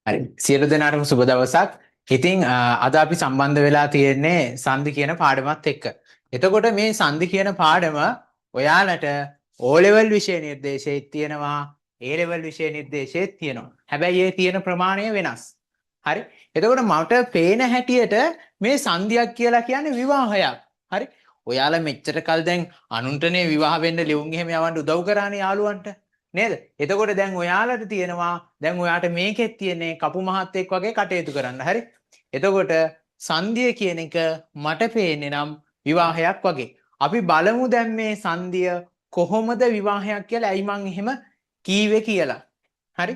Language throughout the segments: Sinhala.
හරි. සියලු දෙනාටම සුබ දවසක්. ඉතින් අද අපි සම්බන්ධ වෙලා තියෙන්නේ සන්ධි කියන පාඩමත් එක්ක. එතකොට මේ සන්ධි කියන පාඩම ඔයාලට O level විෂය නිර්දේශයේත් තියෙනවා, A level විෂය නිර්දේශයේත් තියෙනවා. හැබැයි ඒ තියෙන ප්‍රමාණය වෙනස්. හරි. එතකොට මට පේන හැටියට මේ සන්ධියක් කියලා කියන්නේ විවාහයක්. හරි. ඔයාලා මෙච්චර කල් දැන් අනුන්ටනේ විවාහ වෙන්න ලියුම් එහෙම යවන්න උදව් කරානේ යාළුවන්ට. නේද? එතකොට දැන් ඔයාලට තියෙනවා දැන් ඔයාට මේකෙත් තියෙන්නේ කපු මහත්තයෙක් වගේ කටයුතු කරන්න. හරි? එතකොට සන්ධිය කියන එක මට පේන්නේ නම් විවාහයක් වගේ. අපි බලමු දැන් මේ සන්ධිය කොහොමද විවාහයක් කියලා, ඇයි මං එහෙම කීවේ කියලා. හරි?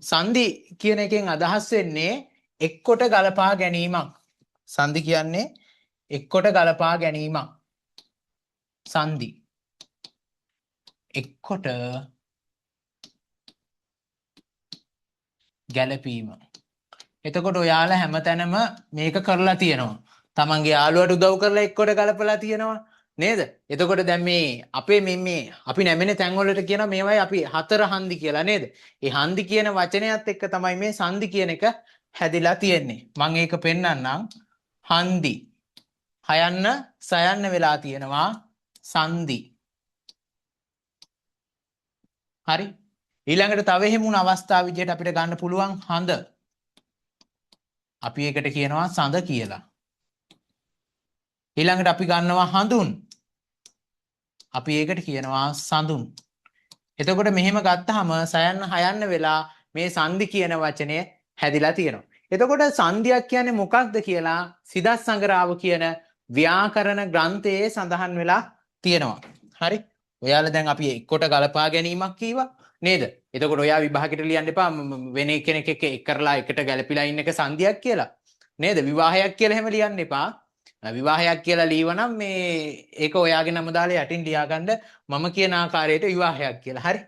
සන්ධි කියන එකෙන් අදහස් වෙන්නේ එක්කොට ගලපා ගැනීමක්. සන්ධි කියන්නේ එක්කොට ගලපා ගැනීමක්. සන්ධි එක්කොට ගැලපීම. එතකොට ඔයාලා හැමතැනම මේක කරලා තියෙනවා. තමන්ගේ යාළුවට උදව් කරලා එක්කොට ගලපලා තියෙනවා නේද? එතකොට දැන් මේ අපේ මේ අපි නැමෙන තැන් වලට කියනවා මේවයි අපි හතර හන්දි කියලා නේද? ඒ හන්දි කියන වචනයත් එක්ක තමයි මේ සන්ධි කියන එක හැදිලා තියෙන්නේ. මම ඒක පෙන්නන්නම්. හන්දි හයන්න සයන්න වෙලා තියෙනවා සන්ධි. හරි. ඊළඟට තව එහෙම වුණ අවස්ථා විදිහට අපිට ගන්න පුළුවන් හඳ. අපි ඒකට කියනවා සඳ කියලා. ඊළඟට අපි ගන්නවා හඳුන්. අපි ඒකට කියනවා සඳුන්. එතකොට මෙහෙම ගත්තාම සයන්න හයන්න වෙලා මේ සන්ධි කියන වචනය හැදිලා තියෙනවා. එතකොට සන්ධියක් කියන්නේ මොකක්ද කියලා සිදස් සංගරාව කියන ව්‍යාකරණ ග්‍රන්ථයේ සඳහන් වෙලා තියෙනවා. හරි. ඔයාලා දැන් අපි එක්කොට ගලපා ගැනීමක් කීවා නේද? එතකොට ඔයා විභාගෙට ලියන්න එපා වෙන කෙනෙක් එක්ක එක් කරලා එකට ගැලපිලා ඉන්න එක සන්ධියක් කියලා. නේද? විවාහයක් කියලා එහෙම ලියන්න එපා. විවාහයක් කියලා ලියවනම් මේ ඒක ඔයාගේ නම දාලා යටින් ලියාගන්න මම කියන ආකාරයට විවාහයක් කියලා. හරි.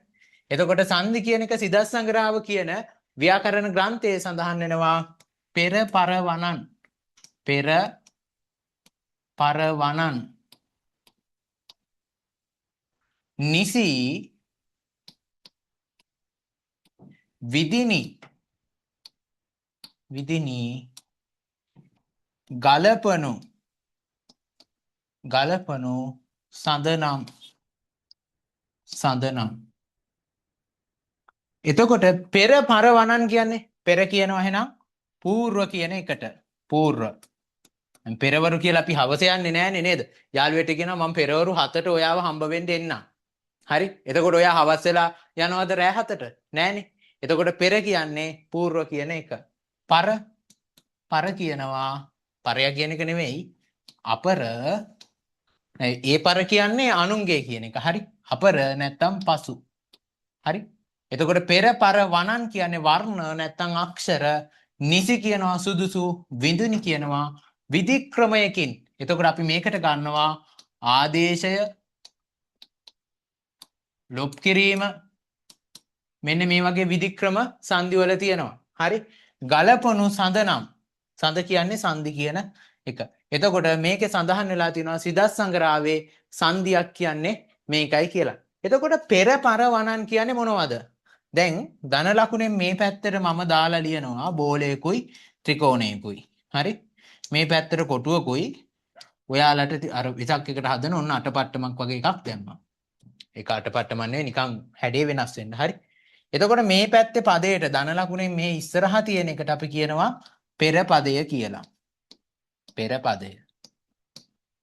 එතකොට සන්ධි කියන එක සිදස් සංගරාව කියන ව්‍යාකරණ ග්‍රන්ථයේ සඳහන් වෙනවා පෙර පරවණන්. පෙර පරවණන් නිසි විදිනි විදිනි ගලපනු ගලපනු සඳනම් සඳනම්. එතකොට පෙර පරවණන් කියන්නේ පෙර කියනවා එහෙනම් පූර්ව කියන එකට. පූර්ව. දැන් පෙරවරු කියලා අපි හවස යන්නේ නෑනේ නේද? යාළුවෙට කියනවා මම පෙරවරු 7ට ඔයාව හම්බ වෙන්න එන්නම්. හරි? එතකොට ඔයා හවස් වෙලා යනවද රෑ 7ට? නෑනේ. එතකොට පෙර කියන්නේ පූර්ව කියන එක. පර පර කියනවා පරය කියන එක නෙවෙයි. අපර ඒ පර කියන්නේ අනුන්ගේ කියන එක. හරි? අපර නැත්තම් පසු. හරි? එතකොට පෙර පර වණන් කියන්නේ වර්ණ නැත්තම් අක්ෂර. නිසි කියනවා සුදුසු, විඳුනි කියනවා විධික්‍රමයකින්. එතකොට අපි මේකට ගන්නවා ආදේශය, ලොප් කිරීම, මෙන්න මේ වගේ විධික්‍රම සන්ධි වල තියෙනවා. හරි? ගලපනු සඳනම්. සඳ කියන්නේ සන්ධි කියන එක. එතකොට මේකේ සඳහන් වෙලා තියෙනවා සිදස් සංගරාවේ සන්ධියක් කියන්නේ මේකයි කියලා. එතකොට පෙර පර වණන් කියන්නේ මොනවද? දැන් ධන ලකුණෙන් මේ පැත්තට මම දාලා ලියනවා බෝලයකුයි ත්‍රිකෝණයකුයි. හරි? මේ පැත්තට කොටුවකුයි ඔයාලට අර විසක් එකට හදන ඔන්න අටපට්ටමක් වගේ එකක් දැම්මා. ඒක අටපට්ටමක් නෙවෙයි නිකන් හැඩේ වෙනස් වෙන්න. හරි? එතකොට මේ පැත්තේ පදයට ධන ලකුණෙන් මේ ඉස්සරහා තියෙන එකට අපි කියනවා පෙර පදය කියලා. පෙර පදය.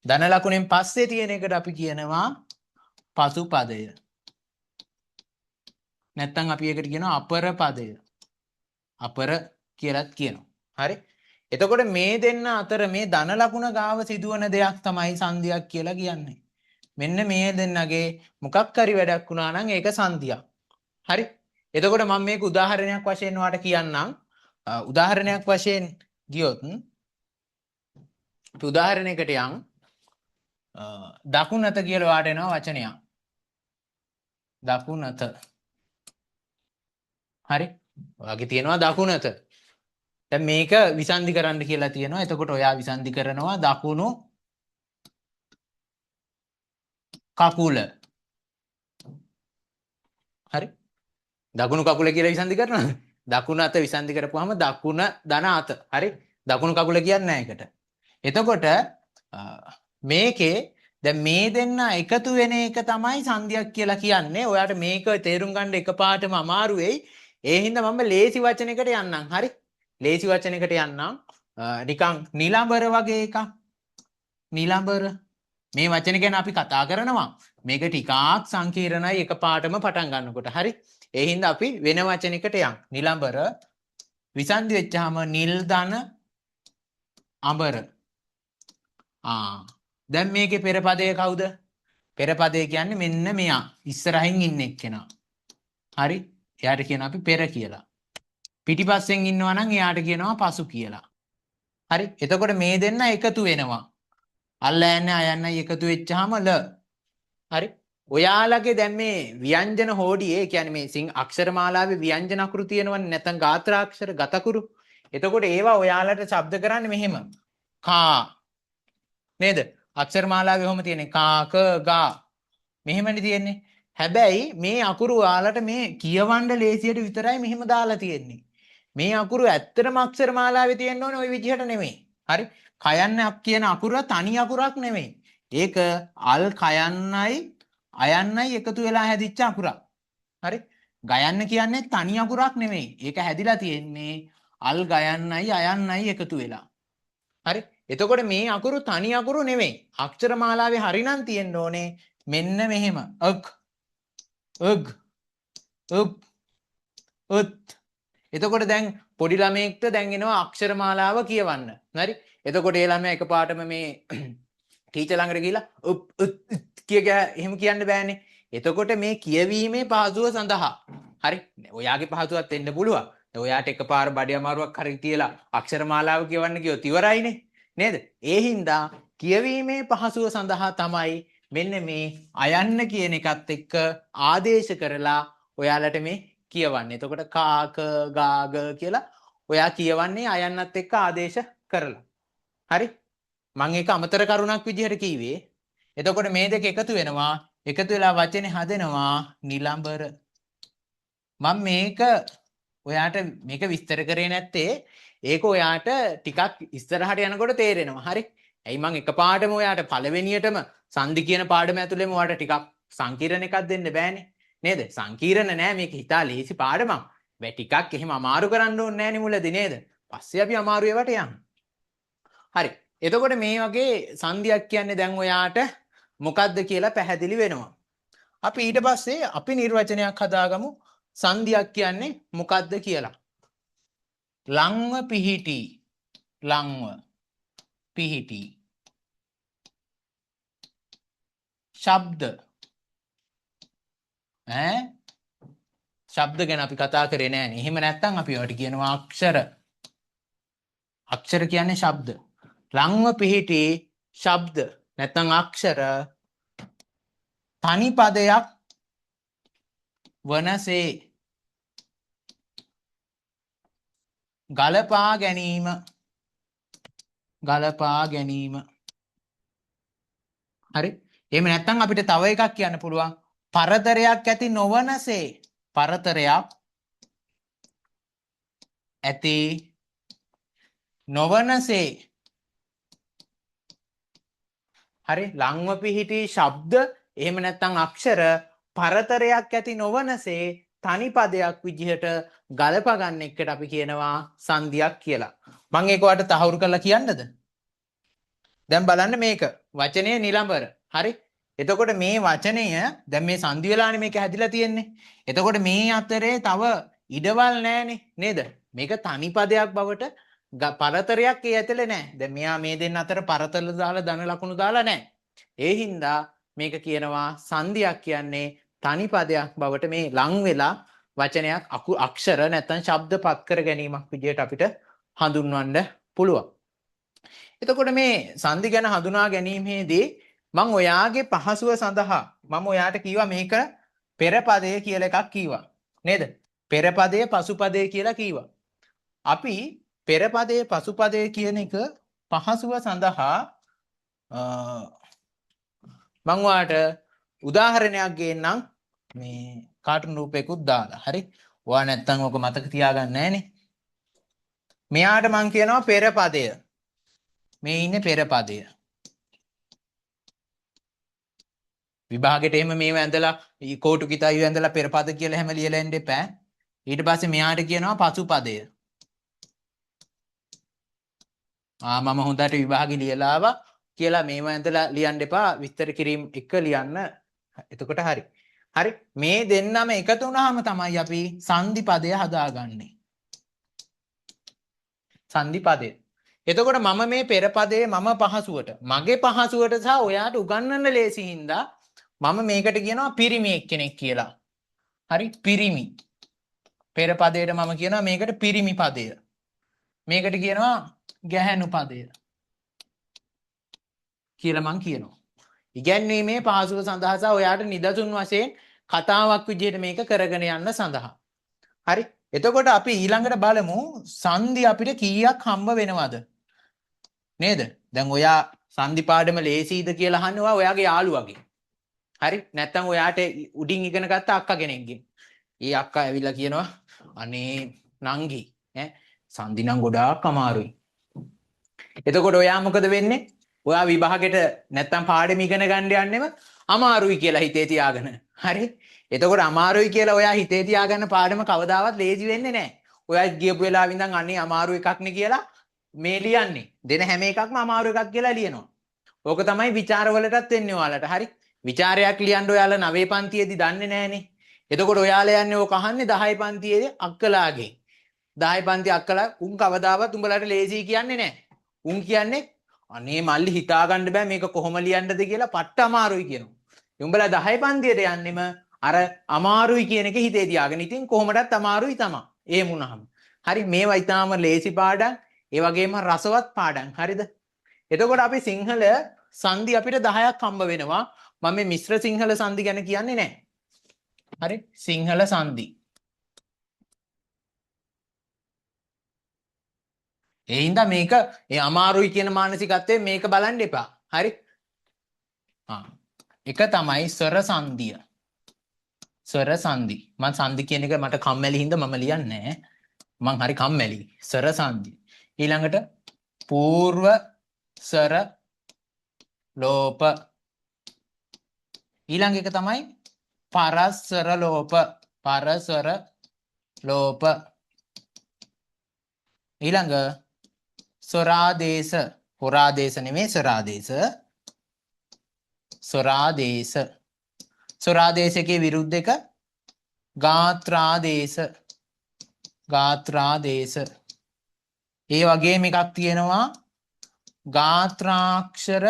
ධන ලකුණෙන් පස්සේ තියෙන එකට අපි කියනවා පසු පදය. නැත්තම් අපි ඒකට කියනවා අපර පදය. අපර කියලාත් කියනවා. හරි? එතකොට මේ දෙන්න අතර මේ ධන ලකුණ ගාව සිදුවන දෙයක් තමයි සන්ධියක් කියලා කියන්නේ. මෙන්න මේ දෙන්නගේ මොකක් හරි වැඩක් වුණා නම් ඒක සන්ධියක්. හරි? එතකොට මම මේක උදාහරණයක් වශයෙන් ඔයාලට කියන්නම්. උදාහරණයක් වශයෙන් ගියොත් අපි උදාහරණයකට යන්. දකුණත කියලා ඔයාලට එනවා වචනයක්. දකුණත. හරි? ඔයාගේ තියෙනවා දකුණත. දැන් මේක විසන්ධි කරන්න කියලා තියෙනවා. එතකොට ඔයා විසන්ධි කරනවා දකුණු කකුල. හරි? දකුණු කකුල කියලා විසන්ධි කරනවද? දකුණ අත විසන්ධි කරපුවාම දකුණ ධන අත. හරි? දකුණු කකුල කියන්නේ නැහැ ඒකට. එතකොට මේකේ දැන් මේ දෙන්න එකතු වෙන එක තමයි සංධියක් කියලා කියන්නේ. ඔයාට මේක තේරුම් ගන්න එකපාරටම අමාරු වෙයි. ඒ හින්දා මම ලේසි වචනයකට යන්නම්. හරි? ලේසි වචනයකට යන්නම්. නිකන් නිලඹර වගේ එකක්. නිලඹර මේ වචන ගැන අපි කතා කරනවා. මේක ටිකක් සංකීර්ණයි එකපාරටම පටන් ගන්නකොට. හරි? ඒ හින්දා අපි වෙන වචනයකට යන්. නිලඹර විසන්ධි වෙච්චාම නිල් ධන අඹර. ආ දැන් මේකේ පෙරපදය කවුද? පෙරපදය කියන්නේ මෙන්න මෙයා. ඉස්සරහින් ඉන්න එක්කෙනා. හරි? එයාට කියනවා අපි පෙර කියලා. පිටිපස්සෙන් ඉන්නවා නම් එයාට කියනවා පසු කියලා. හරි? එතකොට මේ දෙන්න එකතු වෙනවා. අල්ල යන්නේ අයන්නයි එකතු වෙච්චාම ල. හරි? ඔයාලගේ දැන් මේ ව්‍යංජන හෝඩියේ, ඒ කියන්නේ මේ සිං අක්ෂර මාලාවේ ව්‍යංජන අකුරු තියෙනවනේ, නැත්නම් ගාත්‍රාක්ෂර ගතකුරු. එතකොට ඒවා ඔයාලට ශබ්ද කරන්නේ මෙහෙම. කා නේද? අක්ෂර මාලාවේ ඔහොම තියෙන්නේ කා ක ගා මෙහෙමනේ තියෙන්නේ. හැබැයි මේ අකුරු ඔයාලට මේ කියවන්න ලේසියට විතරයි මෙහෙම දාලා තියෙන්නේ. මේ අකුරු ඇත්තටම අක්ෂර මාලාවේ තියෙන්න ඕනේ ඔය විදිහට නෙමෙයි. හරි? කයන්න කියන අකුර තනි අකුරක් නෙමෙයි. ඒක අල් කයන්නයි අයන්නයි එකතු වෙලා හැදිච්ච අකුරක්. හරි? ගයන්න කියන්නේ තනි අකුරක් නෙමෙයි. ඒක හැදිලා තියෙන්නේ අල් ගයන්නයි අයන්නයි එකතු වෙලා. හරි? එතකොට මේ අකුරු තනි අකුරු නෙමෙයි. අක්ෂර මාලාවේ හරිනම් තියෙන්න ඕනේ මෙන්න මෙහෙම. අක් උග් උප් උත්. එතකොට දැන් පොඩි ළමයෙක්ට දැන් එනවා අක්ෂර මාලාව කියවන්න. හරි? එතකොට ඒ ළමයා එකපාරටම මේ ටීචර් ළඟට ගිහිල්ලා උප් උත් උත් කිය කිය එහෙම කියන්න බෑනේ. එතකොට මේ කියවීමේ පහසුව සඳහා, හරි, ඔයාගේ පහසුවත් වෙන්න පුළුවන්. ඔයාට එකපාර බඩේ අමාරුවක් හරි තියලා අක්ෂර මාලාව කියවන්න ගියොත් ඉවරයිනේ නේද? ඒ හින්දා කියවීමේ පහසුව සඳහා තමයි මෙන්න මේ අයන්න කියන එකත් එක්ක ආදේශ කරලා ඔයාලට මේ කියවන්නේ. එතකොට කා ක ගා ග කියලා ඔයා කියවන්නේ අයන්නත් එක්ක ආදේශ කරලා. හරි? මං ඒක අමතර කරුණක් විදිහට කිව්වේ. එතකොට මේ දෙක එකතු වෙනවා. එකතු වෙලා වචනේ හදනවා නිලඹර. මං මේක ඔයාට මේක විස්තර කරේ නැත්තේ ඒක ඔයාට ටිකක් ඉස්සරහට යනකොට තේරෙනවා. හරි? ඇයි මං එකපාරටම ඔයාට පළවෙනියටම සන්ධි කියන පාඩම ඇතුළේම ඔයාට ටිකක් සංකීර්ණ එකක් දෙන්න බෑනේ. නේද? සංකීර්ණ නෑ මේක හිතා ලේසි පාඩමක්. බෑ ටිකක් එහෙම අමාරු කරන්න ඕනේ නෑනේ මුලදී නේද? පස්සේ අපි අමාරු ඒවාට යන්න. හරි. එතකොට මේ වගේ සන්ධියක් කියන්නේ දැන් ඔයාට මොකද්ද කියලා පැහැදිලි වෙනවා. අපි ඊට පස්සේ අපි නිර්වචනයක් හදාගමු සන්ධියක් කියන්නේ මොකද්ද කියලා. ලංව පිහිටි, ලංව පිහිටි ශබ්ද ඈ ශබ්ද ගැන අපි කතා කරේ නෑනේ. එහෙම නැත්නම් අපි ඔයාලට කියනවා අක්ෂර. අක්ෂර කියන්නේ ශබ්ද. ලංව පිහිටි ශබ්ද නැත්නම් අක්ෂර තනි පදයක් වනසේ ගලපා ගැනීම, ගලපා ගැනීම. හරි? එහෙම නැත්නම් අපිට තව එකක් කියන්න පුළුවන්. පරතරයක් ඇති නොවනසේ, පරතරයක් ඇති නොවනසේ. හරි? ලංව පිහිටි ශබ්ද එහෙම නැත්නම් අක්ෂර පරතරයක් ඇති නොවනසේ තනි පදයක් විදිහට ගලප ගන්න එකට අපි කියනවා සංධියක් කියලා. මං ඒක ඔයාලට තහවුරු කරලා කියන්නද? දැන් බලන්න මේක වචනය නිලඹර. හරි? එතකොට මේ වචනය දැන් මේ සංධි වෙලානේ මේක හැදිලා තියෙන්නේ. එතකොට මේ අතරේ තව ඉඩවල් නෑනේ නේද? මේක තනි පදයක් බවට පරතරයක් ඒ ඇතුලේ නෑ. දැන් මෙයා මේ දෙන්න අතර පරතල දාලා ධන ලකුණු දාලා නෑ. ඒ හින්දා මේක කියනවා සංධියක් කියන්නේ තනි පදයක් බවට මේ ලං වෙලා වචනයක් අක්ෂර නැත්නම් ශබ්ද පත් කර ගැනීමක් විදිහට අපිට හඳුන්වන්න පුළුවන්. එතකොට මේ සංධි ගැන හඳුනා ගැනීමේදී මං ඔයාගේ පහසුව සඳහා මම ඔයාට කිව්වා මේක පෙරපදය කියලා එකක් කිව්වා. නේද? පෙරපදය පසුපදය කියලා කිව්වා. අපි පෙරපදය පසුපදය කියන එක පහසුව සඳහා මං ඔයාට උදාහරණයක් ගේන්නම්. මේ කාටුන් රූපයකුත් දාලා. හරි? ඔයා නැත්තම් ඔක මතක තියාගන්න නෑනේ. මෙයාට මං කියනවා පෙරපදය. මේ ඉන්නේ පෙරපදය. විභාගෙට එහෙම මේව ඇඳලා කෝටු කිතයි ඇඳලා පෙරපද කියලා එහෙම ලියලා එන්න එපා. ඊට පස්සේ මෙයාට කියනවා පසුපදය. ආ මම හොඳට විභාගෙ ලියලා ආවා කියලා මේව ඇඳලා ලියන්න එපා. විස්තර කිරීම එක ලියන්න. එතකොට හරි. හරි. මේ දෙන්නම එකතු වුණාම තමයි අපි සන්ධි පදය හදාගන්නේ. සන්ධි පදය. එතකොට මම මේ පෙරපදයේ මම පහසුවට, මගේ පහසුවට සහ ඔයාට උගන්වන්න ලේසි හින්දා මම මේකට කියනවා පිරිමි එක්කෙනෙක් කියලා. හරි, පිරිමි. පෙරපදයට මම කියනවා මේකට පිරිමි පදය. මේකට කියනවා ගැහැණු පදය කියලා මං කියනවා. ඉගැන්වීමේ පහසුව සඳහා සහ ඔයාට නිදසුන් වශයෙන් කතාවක් විදිහට මේක කරගෙන යන්න සඳහා. හරි. එතකොට අපි ඊළඟට බලමු සන්ධි අපිට කීයක් හම්බ වෙනවද? නේද? දැන් ඔයා සන්ධි පාඩම ලේසියිද කියලා අහන්නේ ඔයා ඔයාගේ යාළුවගෙන්. හරි? නැත්තම් ඔයාට උඩින් ඉගෙන ගත්ත අක්කා කෙනෙක්ගෙන්. ඒ අක්කා ඇවිල්ලා කියනවා අනේ නංගි ඈ සන්ධි නම් ගොඩාක් අමාරුයි. එතකොට ඔයා මොකද වෙන්නේ? ඔයා විභාගෙට නැත්තම් පාඩම ඉගෙන ගන්න යන්නෙම අමාරුයි කියලා හිතේ තියාගෙන. හරි? එතකොට අමාරුයි කියලා ඔයා හිතේ තියාගන්න පාඩම කවදාවත් ලේසි වෙන්නේ නැහැ. ඔයා ගියපු වෙලාවෙ ඉඳන් අනේ අමාරු එකක් නේ කියලා මේ ලියන්නේ. දෙන හැම එකක්ම අමාරු එකක් කියලා ලියනවා. ඕක තමයි විචාරවලටත් වෙන්නේ ඔයාලට. හරි? විචාරයක් ලියන්න ඔයාලා 9 පන්තියේදී දන්නේ නැහනේ. එතකොට ඔයාලා යන්නේ ඕක අහන්නේ 10 පන්තියේදී අක්කලාගෙන්. 10 පන්ති අක්කලා උන් කවදාවත් උඹලට ලේසි කියන්නේ නැහැ. උන් කියන්නේ අනේ මල්ලි හිතා ගන්න බෑ මේක කොහොම ලියන්නද කියලා පට්ට අමාරුයි කියනවා. උඹලා 10 පන්තියට යන්නෙම අර අමාරුයි කියන එක හිතේ තියාගෙන. ඉතින් කොහොමදත් අමාරුයි තමා. එහෙම වුණාම. හරි, මේවා ඊටාම ලේසි පාඩම්, ඒ වගේම රසවත් පාඩම්. හරිද? එතකොට අපි සිංහල සන්ධි අපිට 10ක් හම්බ වෙනවා. මම මේ මිශ්‍ර සිංහල සන්ධි ගැන කියන්නේ නෑ. හරි, සිංහල සන්ධි. ඒ හින්දා මේක ඒ අමාරුයි කියන මානසිකත්වයෙන් මේක බලන්න එපා. හරි? එක තමයි ස්වර සන්ධිය. ස්වර සන්ධි. මං සන්ධි කියන එක මට කම්මැලි හින්දා මම ලියන්නේ නෑ. මං හරි කම්මැලි. ස්වර සන්ධි. ඊළඟට පූර්ව ස්වර ලෝප. ඊළඟ එක තමයි පරස්වර ලෝප. පරස්වර ලෝප. ඊළඟ ස්වරාදේශ. හොරාදේශ නෙමෙයි, ස්වරාදේශ. ස්වරාදේශ. ස්වරාදේශකේ විරුද්ධ එක ගාත්‍රාදේශ. ගාත්‍රාදේශ. ඒ වගේම එකක් තියෙනවා ගාත්‍රාක්ෂර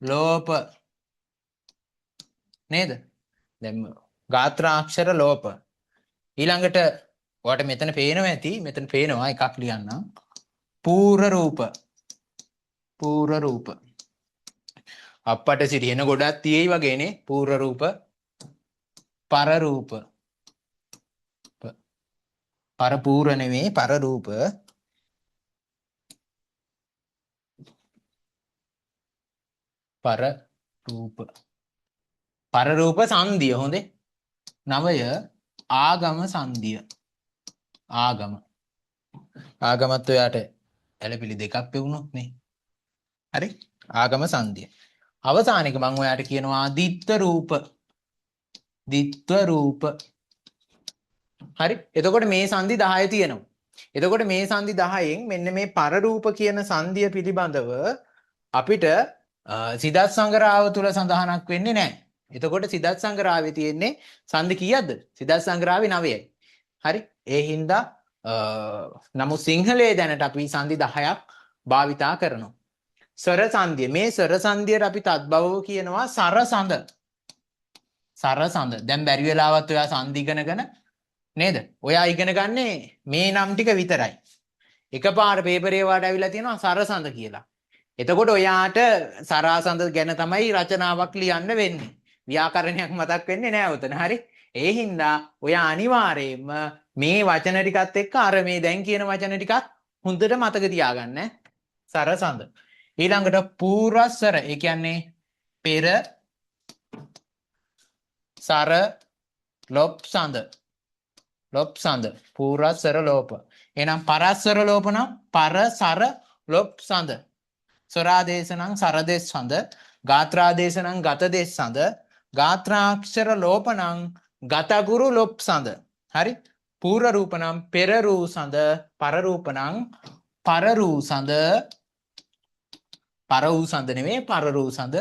ලෝප. නේද? දැන් ගාත්‍රාක්ෂර ලෝප. ඊළඟට ඔයාලට මෙතන පේනවා ඇති, මෙතන පේනවා එකක් ලියන්නම්. පූර්ව රූප. පූර්ව රූප. අප්පට සිරියන ගොඩක් තියෙයි වගේනේ. පූර්ව රූප, පර රූප. පර පූර්ව නෙමෙයි, පර රූප. පර රූප. පර රූප සංධිය. හොඳේ. නවය ආගම සංධිය. ආගම. ආගමත් ඔයාට ඇලපිලි දෙකක් පෙවුනොත් නේ. හරි? ආගම සංධිය. අවසාන එක මං ඔයාට කියනවා ද්විත්ව රූප. ද්විත්ව රූප. හරි? එතකොට මේ සංධි 10 තියෙනවා. එතකොට මේ සංධි 10න් මෙන්න මේ පර රූප කියන සංධිය පිළිබඳව අපිට සිදත් සංග්‍රහව තුල සඳහනක් වෙන්නේ නැහැ. එතකොට සිදත් සංග්‍රහවේ තියෙන්නේ සංධි කීයක්ද? සිදත් සංග්‍රහවේ 9යි. හරි? ඒ හින්දා නමුත් සිංහලයේ දැනට අපි සංධි 10ක් භාවිතා කරනවා. ස්වර සංධිය. මේ ස්වර සංධියට අපි තත්බවව කියනවා සරසඳ. සරසඳ. දැන් බැරි වෙලාවත් ඔයා සංධි ඉගෙනගෙන නේද? ඔයා ඉගෙන ගන්නේ මේ නම් ටික විතරයි. එකපාර පේපරේ වාට ඇවිල්ලා තියෙනවා සරසඳ කියලා. එතකොට ඔයාට සරසඳ ගැන තමයි රචනාවක් ලියන්න වෙන්නේ. ව්‍යාකරණයක් මතක් වෙන්නේ නෑ උතන. හරි? ඒ හින්දා ඔයා අනිවාර්යයෙන්ම මේ වචන ටිකත් එක්ක අර මේ දැන් කියන වචන ටිකත් හොඳට මතක තියාගන්න. සරසඳ. ඊළඟට පූර්වස්වර. ඒ කියන්නේ පෙර සර ලොප් සඳ. ලොප් සඳ. පූර්වස්වර ලෝප. එහෙනම් පරස්වර ලෝප නම් පරසර ලොප් සඳ. ස්වරාදේශ නම් සරදෙස් සඳ. ගාත්‍රාදේශ නම් ගතදෙස් සඳ. ගාත්‍රාක්ෂර ලෝප නම් ගතගුරු ලොප් සඳ. හරි? පූර්ව රූප නම් පෙර රූ සඳ. පර රූප නම් පර රූ සඳ. පර වූ සඳ නෙමෙයි පර රූ සඳ.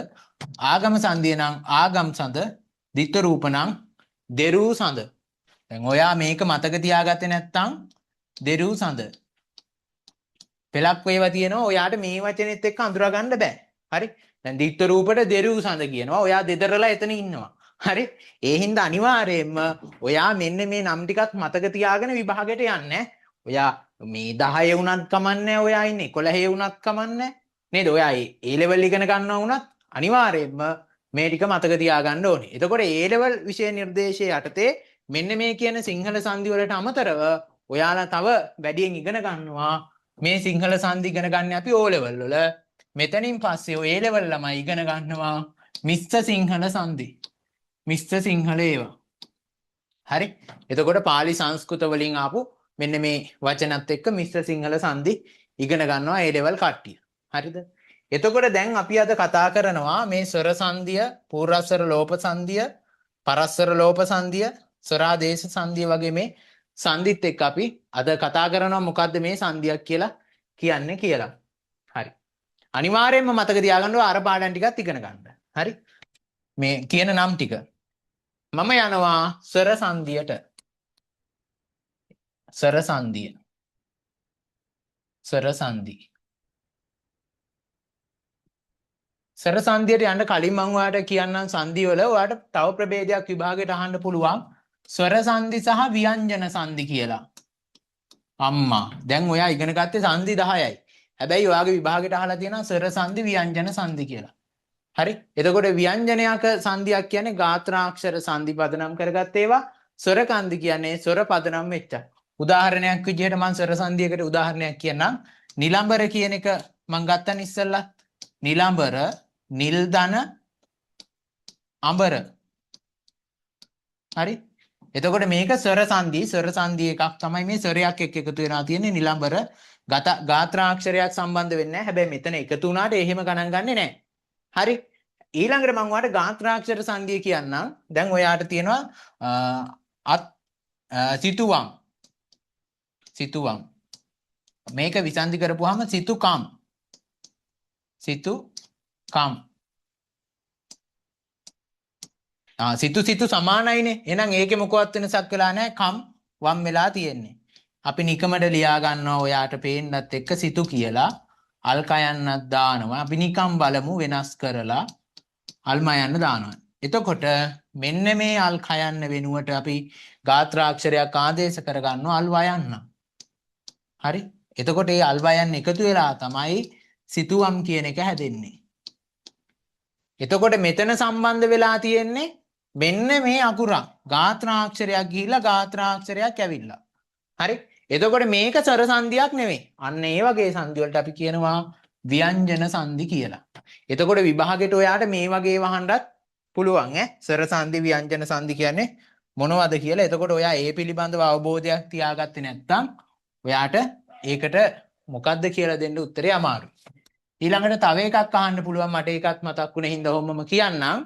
ආගම සංදිය නම් ආගම් සඳ. ද්විත්ව රූප නම් දෙරූ සඳ. දැන් ඔයා මේක මතක තියාගත්තේ නැත්නම් දෙරූ සඳ. පෙලක් වේවා තියෙනවා ඔයාට මේ වචනේත් එක්ක අඳුරා ගන්න බෑ. හරි? දැන් ද්විත්ව රූපට දෙරූ සඳ කියනවා. ඔයා දෙදරලා එතන ඉන්නවා. හරි? ඒ හින්දා අනිවාර්යයෙන්ම ඔයා මෙන්න මේ නම් ටිකත් මතක තියාගෙන විභාගයට යන්නේ. ඔයා මේ 10 වුණත් කමන්නේ, ඔයා ඉන්නේ 11 වුණත් කමන්නේ නේද? ඔයා ඒ ලෙවල් ඉගෙන ගන්නවා වුණත් අනිවාර්යයෙන්ම මේ ටික මතක තියාගන්න ඕනේ. එතකොට ඒ ලෙවල් විෂය නිර්දේශයේ යටතේ මෙන්න මේ කියන සිංහල සංධි වලට අමතරව ඔයාලා තව වැඩියෙන් ඉගෙන ගන්නවා. මේ සිංහල සංධි ඉගෙන ගන්න අපි ඕ ලෙවල් වල. මෙතනින් පස්සේ ඔය ඒ ලෙවල් ළමයි ඉගෙන ගන්නවා මිශ්‍ර සිංහල සංධි. මිශ්‍ර සිංහල ඒවා. හරි? එතකොට පාලි සංස්කෘත වලින් ආපු මෙන්න මේ වචනත් එක්ක මිශ්‍ර සිංහල සංධි ඉගෙන ගන්නවා ඒ ලෙවල් කට්ටිය. හරිද? එතකොට දැන් අපි අද කතා කරනවා මේ ස්වර සංධිය, පූර්වස්වර ලෝප සංධිය, පරස්වර ලෝප සංධිය, ස්වරාදේශ සංධිය වගේ මේ සංධිත් එක්ක අපි අද කතා කරනවා මොකද්ද මේ සංධියක් කියලා කියන්නේ කියලා. හරි. අනිවාර්යයෙන්ම මතක තියාගන්න ඕන අර පාඩම් ටිකත් ඉගෙන ගන්න. හරි? මේ කියන නම් ටික. මම යනවා ස්වර සංධියට. ස්වර සංධිය. ස්වර සංධි. ස්වර සංධියට යන්න කලින් මම ඔයාලට කියන්නම් සංධි වල ඔයාලට තව ප්‍රභේදයක් විභාගයට අහන්න පුළුවන්. ස්වර සංධි සහ ව්‍යංජන සංධි කියලා. අම්මා දැන් ඔයා ඉගෙන ගත්තේ සංධි 10යි. හැබැයි ඔයාගේ විභාගයට අහලා තියෙනවා ස්වර සංධි ව්‍යංජන සංධි කියලා. හරි? එතකොට ව්‍යංජනයක සංධියක් කියන්නේ ගාත්‍රාක්ෂර සංධි පදනම් කරගත්ත ඒවා. ස්වර කන්දි කියන්නේ ස්වර පදනම් වෙච්ච. උදාහරණයක් විදිහට මම ස්වර සංධියකට උදාහරණයක් කියන්නම්. නිලම්බර කියන එක මං ගත්තනේ ඉස්සෙල්ලා. නිලම්බර, නිල්දන, අඹර. හරි? එතකොට මේක ස්වර සංධි, ස්වර සංධි එකක් තමයි මේ ස්වරයක් එක්ක එකතු වෙනවා තියෙන්නේ. නිලම්බර ගත ගාත්‍රාක්ෂරයක් සම්බන්ධ වෙන්නේ නැහැ. හැබැයි මෙතන එකතු වුණාට එහෙම ගණන් ගන්නෙ නැහැ. හරි? ඊළඟට මං ඔයාලට ගාත්‍රාක්ෂර සංධිය කියන්නම්. දැන් ඔයාට තියෙනවා අත් සිතුවම්. සිතුවම්. මේක විසන්ධි කරපුවාම සිතුකම්. සිතුකම්. සිතු සිතු සමානයිනේ. එහෙනම් ඒකේ මොකවත් වෙනසක් වෙලා නැහැ. කම් වම් වෙලා තියෙන්නේ. අපි නිකමට ලියා ගන්නවා ඔයාට පේන්නත් එක්ක සිතු කියලා. අල් කයන්නත් දානවා. අපි නිකම් බලමු වෙනස් කරලා අල්ම යන්න දානවා. එතකොට මෙන්න මේ අල් කයන්න වෙනුවට අපි ගාත්‍රාක්ෂරයක් ආදේශ කරගන්නවා අල් වයන්න. හරි? එතකොට මේ අල් වයන්න එකතු වෙලා තමයි සිතුවම් කියන එක හැදෙන්නේ. එතකොට මෙතන සම්බන්ධ වෙලා තියෙන්නේ මෙන්න මේ අකුරක්. ගාත්‍රාක්ෂරයක් ගිහිල්ලා ගාත්‍රාක්ෂරයක් ඇවිල්ලා. හරි? එතකොට මේක ස්වර සංධියක් නෙවෙයි. අන්න ඒ වගේ සංධි වලට අපි කියනවා ව්‍යංජන සංධි කියලා. එතකොට විභාගෙට ඔයාට මේ වගේ වහන්නත් පුළුවන් ඈ. ස්වර සංධි ව්‍යංජන සංධි කියන්නේ මොනවද කියලා. එතකොට ඔයා ඒ පිළිබඳව අවබෝධයක් තියාගත්තේ නැත්නම් ඔයාට ඒකට මොකද්ද කියලා දෙන්න උත්තරේ අමාරුයි. ඊළඟට තව එකක් අහන්න පුළුවන්, මට ඒකත් මතක් වුණ හින්දා ඔහොමම කියන්නම්.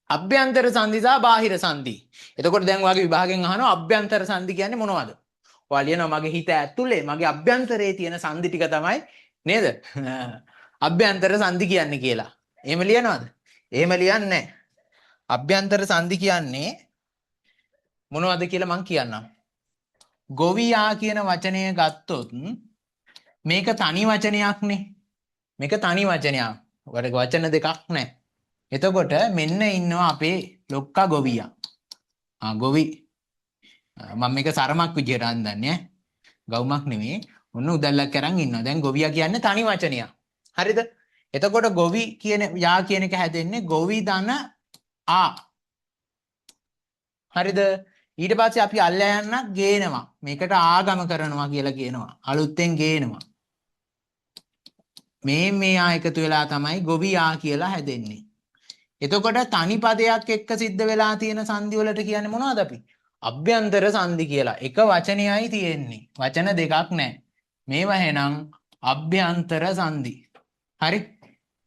අභ්‍යන්තර සංධි සහ බාහිර සංධි. එතකොට දැන් ඔයාගේ විභාගෙන් අහනවා අභ්‍යන්තර සංධි කියන්නේ මොනවද? ඔයා ලියනවා මගේ හිත ඇතුලේ මගේ අභ්‍යන්තරයේ තියෙන සංධි ටික තමයි නේද? අභ්‍යන්තර සංධි කියන්නේ කියලා. එහෙම ලියනවද? එහෙම ලියන්නේ නැහැ. අභ්‍යන්තර සංධි කියන්නේ මොනවද කියලා මං කියන්නම්. ගොවියා කියන වචනය ගත්තොත් මේක තනි වචනයක්නේ. මේක තනි වචනයක්. වචන දෙකක් නැහැ. එතකොට මෙන්න ඉන්නවා අපේ ලොක්කා ගොවියා. ගොවි. මම මේක සරමක් විදියට අන්දන්නේ ඈ. ගවුමක් නෙමෙයි. ඔන්න උදැල්ලක් අරන් ඉන්නවා. දැන් ගොවියා කියන්නේ තනි වචනයක්. හරිද? එතකොට ගොවි කියන යා කියන එක හැදෙන්නේ ගොවි දන ආ. හරිද? ඊට පස්සේ අපි අල්ල යන්නක් ගේනවා. මේකට ආගම කරනවා කියලා කියනවා. අලුතෙන් ගේනවා. මේ ආ එකතු වෙලා තමයි ගොවියා කියලා හැදෙන්නේ. එතකොට තනි පදයක් එක්ක සිද්ධ වෙලා තියෙන සංදි වලට කියන්නේ මොනවද අපි? අභ්‍යන්තර සංදි කියලා. එක වචනයයි තියෙන්නේ. වචන දෙකක් නෑ. මේවා එහෙනම් අභ්‍යන්තර සංදි. හරි?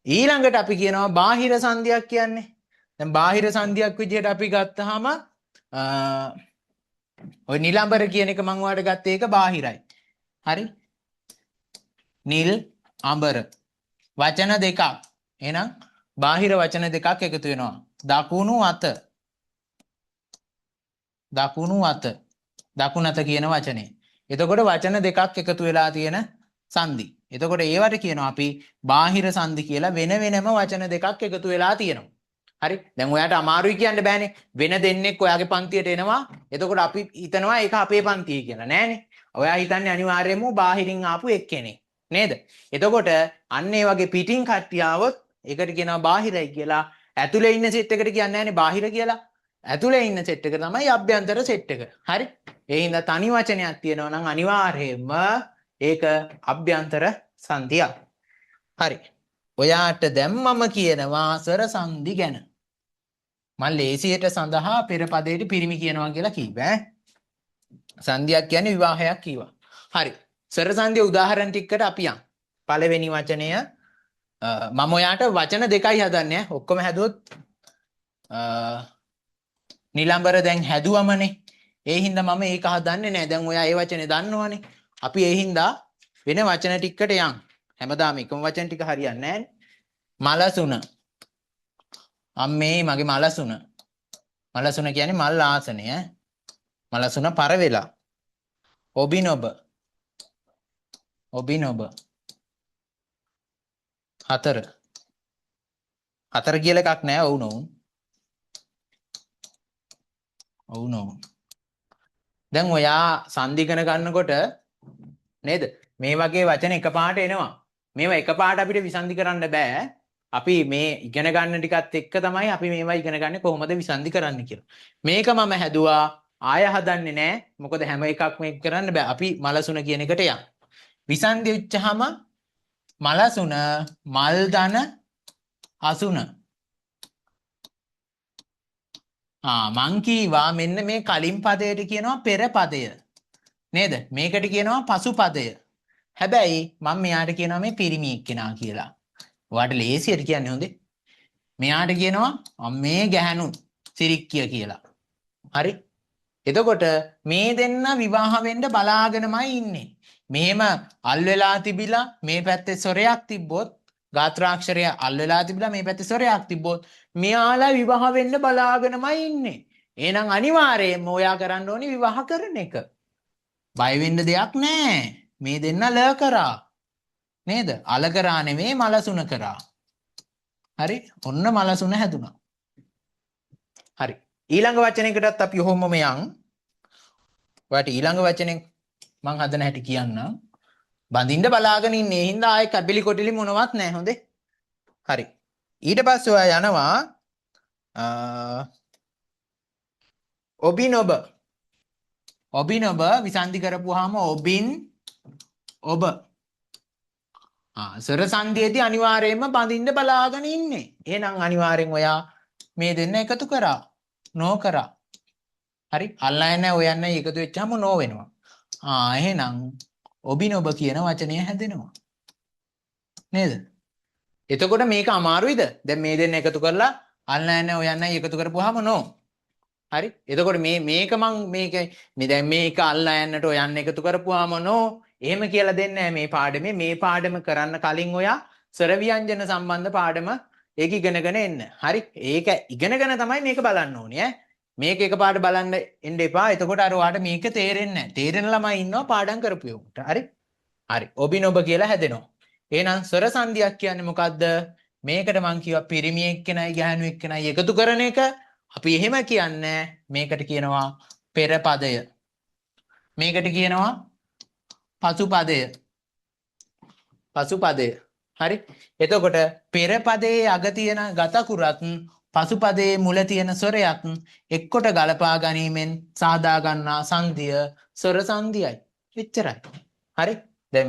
ඊළඟට අපි කියනවා බාහිර සංධියක් කියන්නේ. දැන් බාහිර සංධියක් විදිහට අපි ගත්තාම ඔය නිලම්බර කියන එක මං ඔයාලට ගත්තේ ඒක බාහිරයි. හරි? නිල් අඹර වචන දෙකක්. එහෙනම් බාහිර වචන දෙකක් එකතු වෙනවා. දකුණු අත. දකුණු අත. දකුණත කියන වචනේ. එතකොට වචන දෙකක් එකතු වෙලා තියෙන සංදි. එතකොට ඒවට කියනවා අපි බාහිර සංදි කියලා. වෙන වෙනම වචන දෙකක් එකතු වෙලා තියෙනවා. හරි? දැන් ඔයාට අමාරුයි කියන්න බෑනේ. වෙන දෙන්නෙක් ඔයාගේ පන්තියට එනවා. එතකොට අපි හිතනවා ඒක අපේ පන්තිය කියලා. නෑනේ. ඔයා හිතන්නේ අනිවාර්යයෙන්ම බාහිරින් ආපු එක්කෙනෙක්. නේද? එතකොට අන්න ඒ වගේ පිටින් කට්ටිය ආවොත් ඒකට කියනවා බාහිරයි කියලා. ඇතුලේ ඉන්න සෙට් එකට කියන්නේ නෑනේ බාහිර කියලා. ඇතුලේ ඉන්න සෙට් එක තමයි අභ්‍යන්තර සෙට් එක. හරි? ඒ හින්දා තනි වචනයක් තියෙනවා නම් අනිවාර්යයෙන්ම ඒක අභ්‍යන්තර සංධියක්. හරි. ඔයාට දැන් මම කියනවා ස්වර සංධි ගැන. මං ලේසියට සඳහා පෙර පදයට පිරිමි කියනවා කියලා කිව්වා ඈ. සංධියක් කියන්නේ විවාහයක් කිව්වා. හරි. ස්වර සංධිය උදාහරණ ටිකකට අපි යන්. පළවෙනි වචනය මම ඔයාට වචන දෙකයි හදන්නේ ඈ. ඔක්කොම හැදුවොත් නිලම්බර දැන් හැදුවමනේ. ඒ හින්දා මම ඒක හදන්නේ නෑ. දැන් ඔයා ඒ වචනේ දන්නවනේ. අපි ඒ හින්දා වෙන වචන ටිකකට යන්. හැමදාම එකම වචන ටික හරියන්නේ නෑනේ. මලසුන. අම්මේ මගේ මලසුන. මලසුන කියන්නේ මල් ආසනය ඈ. මලසුන පර වෙලා. ඔබිනොබ. ඔබිනොබ. හතර. හතර කියලා එකක් නෑ. ඔව් නොවුන්. ඔව් නොවුන්. දැන් ඔයා සංධි ඉගෙන ගන්නකොට නේද මේ වගේ වචන එකපාරට එනවා. මේවා එකපාරට අපිට විසන්ධි කරන්න බෑ. අපි මේ ඉගෙන ගන්න ටිකත් එක්ක තමයි අපි මේවා ඉගෙන ගන්නේ කොහොමද විසන්ධි කරන්න කියලා. මේක මම හැදුවා ආය හදන්නේ නෑ. මොකද හැම එකක්ම එක් කරන්න බෑ. අපි මලසුන කියන එකට යන්. විසන්ධි වෙච්චහම මලසුන මල් දන අසුන. මං කීවා මෙන්න මේ කලින් පදයට කියනවා පෙර පදය. නේද? මේකට කියනවා පසු පදය. හැබැයි මං මෙයාට කියනවා මේ පිරිමි එක්කෙනා කියලා. ඔයාට ලේසියට කියන්නේ හොඳේ. මෙයාට කියනවා මේ ගැහැණු සිරික්කිය කියලා. හරි? එතකොට මේ දෙන්න විවාහ වෙන්න බලාගෙනමයි ඉන්නේ. මෙහෙම අල් වෙලා තිබිලා මේ පැත්තේ ස්වරයක් තිබ්බොත්, ගාත්‍රාක්ෂරය අල් වෙලා තිබිලා මේ පැත්තේ ස්වරයක් තිබ්බොත් මෙයාලා විවාහ වෙන්න බලාගෙනමයි ඉන්නේ. එහෙනම් අනිවාර්යයෙන්ම ඔයා කරන්න ඕනේ විවාහ කරන එක. බය වෙන්න දෙයක් නෑ. මේ දෙන්න ල කරා. නේද? අල කරා නෙමෙයි මලසුන කරා. හරි? ඔන්න මලසුන හැදුනා. හරි. ඊළඟ වචනයකටත් අපි ඔහොමම යන්. ඔයාට ඊළඟ වචනේ මං හදන හැටි කියන්නම්. බඳින්න බලාගෙන ඉන්නේ. ඒ හින්දා ආයේ කැබිලි කොටිලි මොනවත් නෑ හොඳේ. හරි. ඊට පස්සේ ඔයා යනවා ඔබිනොබ. ඔබිනොබ විසන්ධි කරපුවාම ඔබින් ඔබ. ස්වර සංධියේදී අනිවාර්යයෙන්ම බඳින්න බලාගෙන ඉන්නේ. එහෙනම් අනිවාර්යෙන් ඔයා මේ දෙන්න එකතු කරා. නෝ කරා. හරි. අල්ලන්නේ නැහැ ඔයන්න එකතු වෙච්චාම නෝ වෙනවා. එහෙනම් ඔබිනොබ කියන වචනය හැදෙනවා. නේද? එතකොට මේක අමාරුයිද? දැන් මේ දෙන්න එකතු කරලා අල්ලන්නේ ඔයන්න එකතු කරපුවාම නෝ. හරි. එතකොට මේ මේක මං මේක මේ දැන් මේක අල්ලා යන්නට ඔයන්න එකතු කරපුවාම නෝ එහෙම කියලා දෙන්නේ නැහැ මේ පාඩමේ. මේ පාඩම කරන්න කලින් ඔයා ස්වර ව්‍යංජන සම්බන්ධ පාඩම ඒක ඉගෙනගෙන එන්න. හරි. ඒක ඉගෙනගෙන තමයි මේක බලන්න ඕනේ ඈ. මේක එකපාරට බලන්න එන්න එපා. එතකොට අර ඔයාට මේක තේරෙන්නේ නැහැ. තේරෙන ළමයි ඉන්නවා පාඩම් කරපු උන්ට. හරි. හරි. ඔබිනොබ කියලා හැදෙනවා. එහෙනම් ස්වර සංධියක් කියන්නේ මොකද්ද? මේකට මං කිව්වා පිරිමි එක්කෙනයි ගැහැණු එක්කෙනයි එකතු කරන එක. අපි එහෙම කියන්නේ මේකට කියනවා පෙර පදය. මේකට කියනවා පසු පදය. පසු පදය. හරි. එතකොට පෙර පදයේ අග තියෙන ගතකුරත් පසු පදයේ මුල තියෙන ස්වරයත් එක්කොට ගලපා ගැනීමෙන් සාදා ගන්නා සංධිය ස්වර සංධියයි. එච්චරයි. හරි. දැන්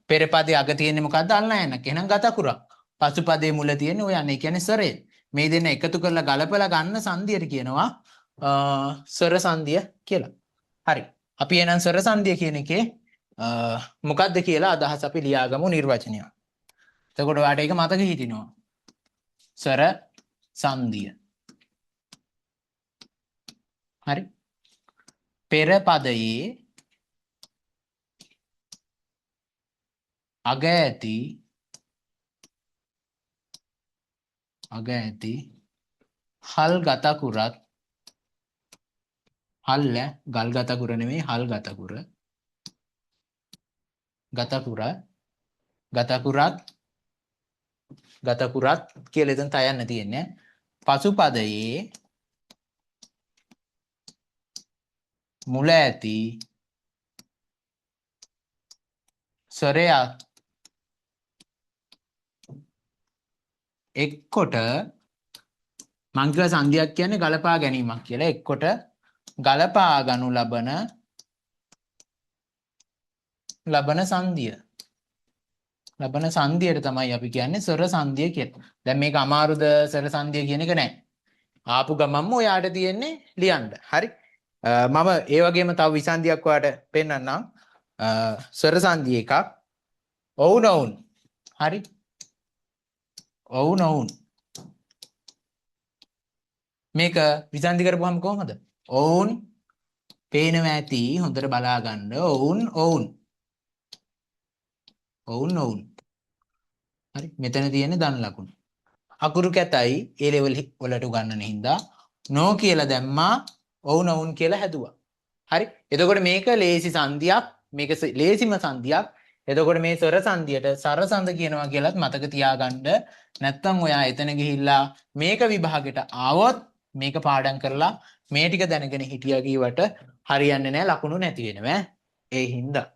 පෙර පදයේ අග තියෙන්නේ මොකද්ද? අල්ලා යනක්. එහෙනම් ගතකුරක්. පසු පදයේ මුල තියෙන්නේ ඔය යන්නේ. ඒ කියන්නේ ස්වරය. මේ දෙන්න එකතු කරලා ගලපලා ගන්න සංධියට කියනවා ස්වර සංධිය කියලා. හරි. අපි එහෙනම් ස්වර සංධිය කියන එකේ මොකද්ද කියලා අදහස අපි ලියාගමු නිර්වචනය. එතකොට ඔයාට ඒක මතක හිටිනවා. ස්වර සංධිය. හරි. පෙර පදයේ අග ඇති හල් ගතකුරත් හල් ගල් ගතකුර නෙමෙයි හල් ගතකුර ගතකුර ගතකුරත් ගතකුරත් කියලා එතන තයන්න තියෙන්නේ. පසුපදයේ මුල ඇති ස්වරයක් එක්කොට මං කිව්වා සංධියක් කියන්නේ ගලපා ගැනීමක් කියලා. එක්කොට ගලපා ගනු ලබන ලබන සංධිය. ලබන සංධියට තමයි අපි කියන්නේ ස්වර සංධිය කියලා. දැන් මේක අමාරුද ස්වර සංධිය කියන එක නෑ. ආපු ගමන්ම ඔයාට තියෙන්නේ ලියන්න. හරි. මම ඒ වගේම තව විසන්ධියක් ඔයාට පෙන්නන්නම්. ස්වර සංධිය එකක්. ඔවුන් ඔවුන්. හරි. ඔවුන් ඔවුන්. මේක විසන්ධි කරපුවාම කොහොමද? ඔවුන් පේනවා ඇති හොඳට බලා ගන්න. ඔවුන් ඔවුන්. ඔවුන් ඔවුන්. හරි. මෙතන තියෙන ධන ලකුණ. අකුරු කැතයි ඒ ලෙවල් වලට උගන්වන හින්දා නෝ කියලා දැම්මා ඔවුන් ඔවුන් කියලා හැදුවා. හරි. එතකොට මේක ලේසි සංධියක්. මේක ලේසිම සංධියක්. එතකොට මේ ස්වර සංධියට සරසඳ කියනවා කියලත් මතක තියාගන්න. නැත්තම් ඔයා එතන ගිහිල්ලා මේක විභාගෙට ආවොත් මේක පාඩම් කරලා මේ ටික දැනගෙන හිටියා කීවට හරියන්නේ නැහැ, ලකුණු නැති වෙනවා. ඒ හින්දා.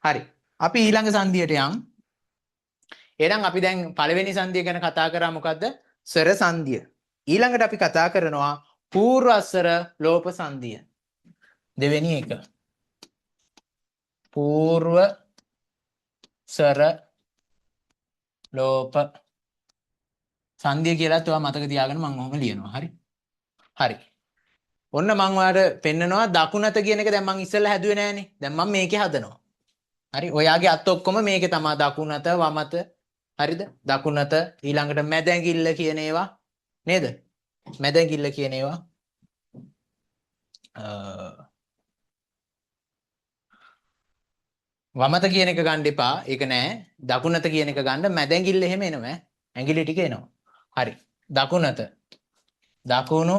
හරි. අපි ඊළඟ සංධියට යන්. එහෙනම් අපි දැන් පළවෙනි සංධිය ගැන කතා කරා මොකද්ද? ස්වර සංධිය. ඊළඟට අපි කතා කරනවා පූර්වස්වර ලෝප සංධිය. දෙවෙනි එක. පූර්ව ස්වර ලෝප සංධිය කියලාත් ඔයා මතක තියාගන්න මම ඔහොම ලියනවා. හරි. හරි. ඔන්න මං ඔයාලට පෙන්නනවා දකුණත කියන එක දැන් මං ඉස්සෙල්ලා හැදුවේ නෑනේ. දැන් මං මේකේ හදනවා. හරි. ඔයාගේ අත් ඔක්කොම මේකේ තමා දකුණත වමත. හරිද? දකුණත ඊළඟට මැදැඟිල්ල කියන ඒවා නේද? මැදැඟිල්ල කියන ඒවා වමත කියන එක ගන්න එපා. ඒක නෑ. දකුණත කියන එක ගන්න මැදැඟිල්ල එහෙම එනවා ඈ. ඇඟිලි ටික එනවා. හරි. දකුණත. දකුණු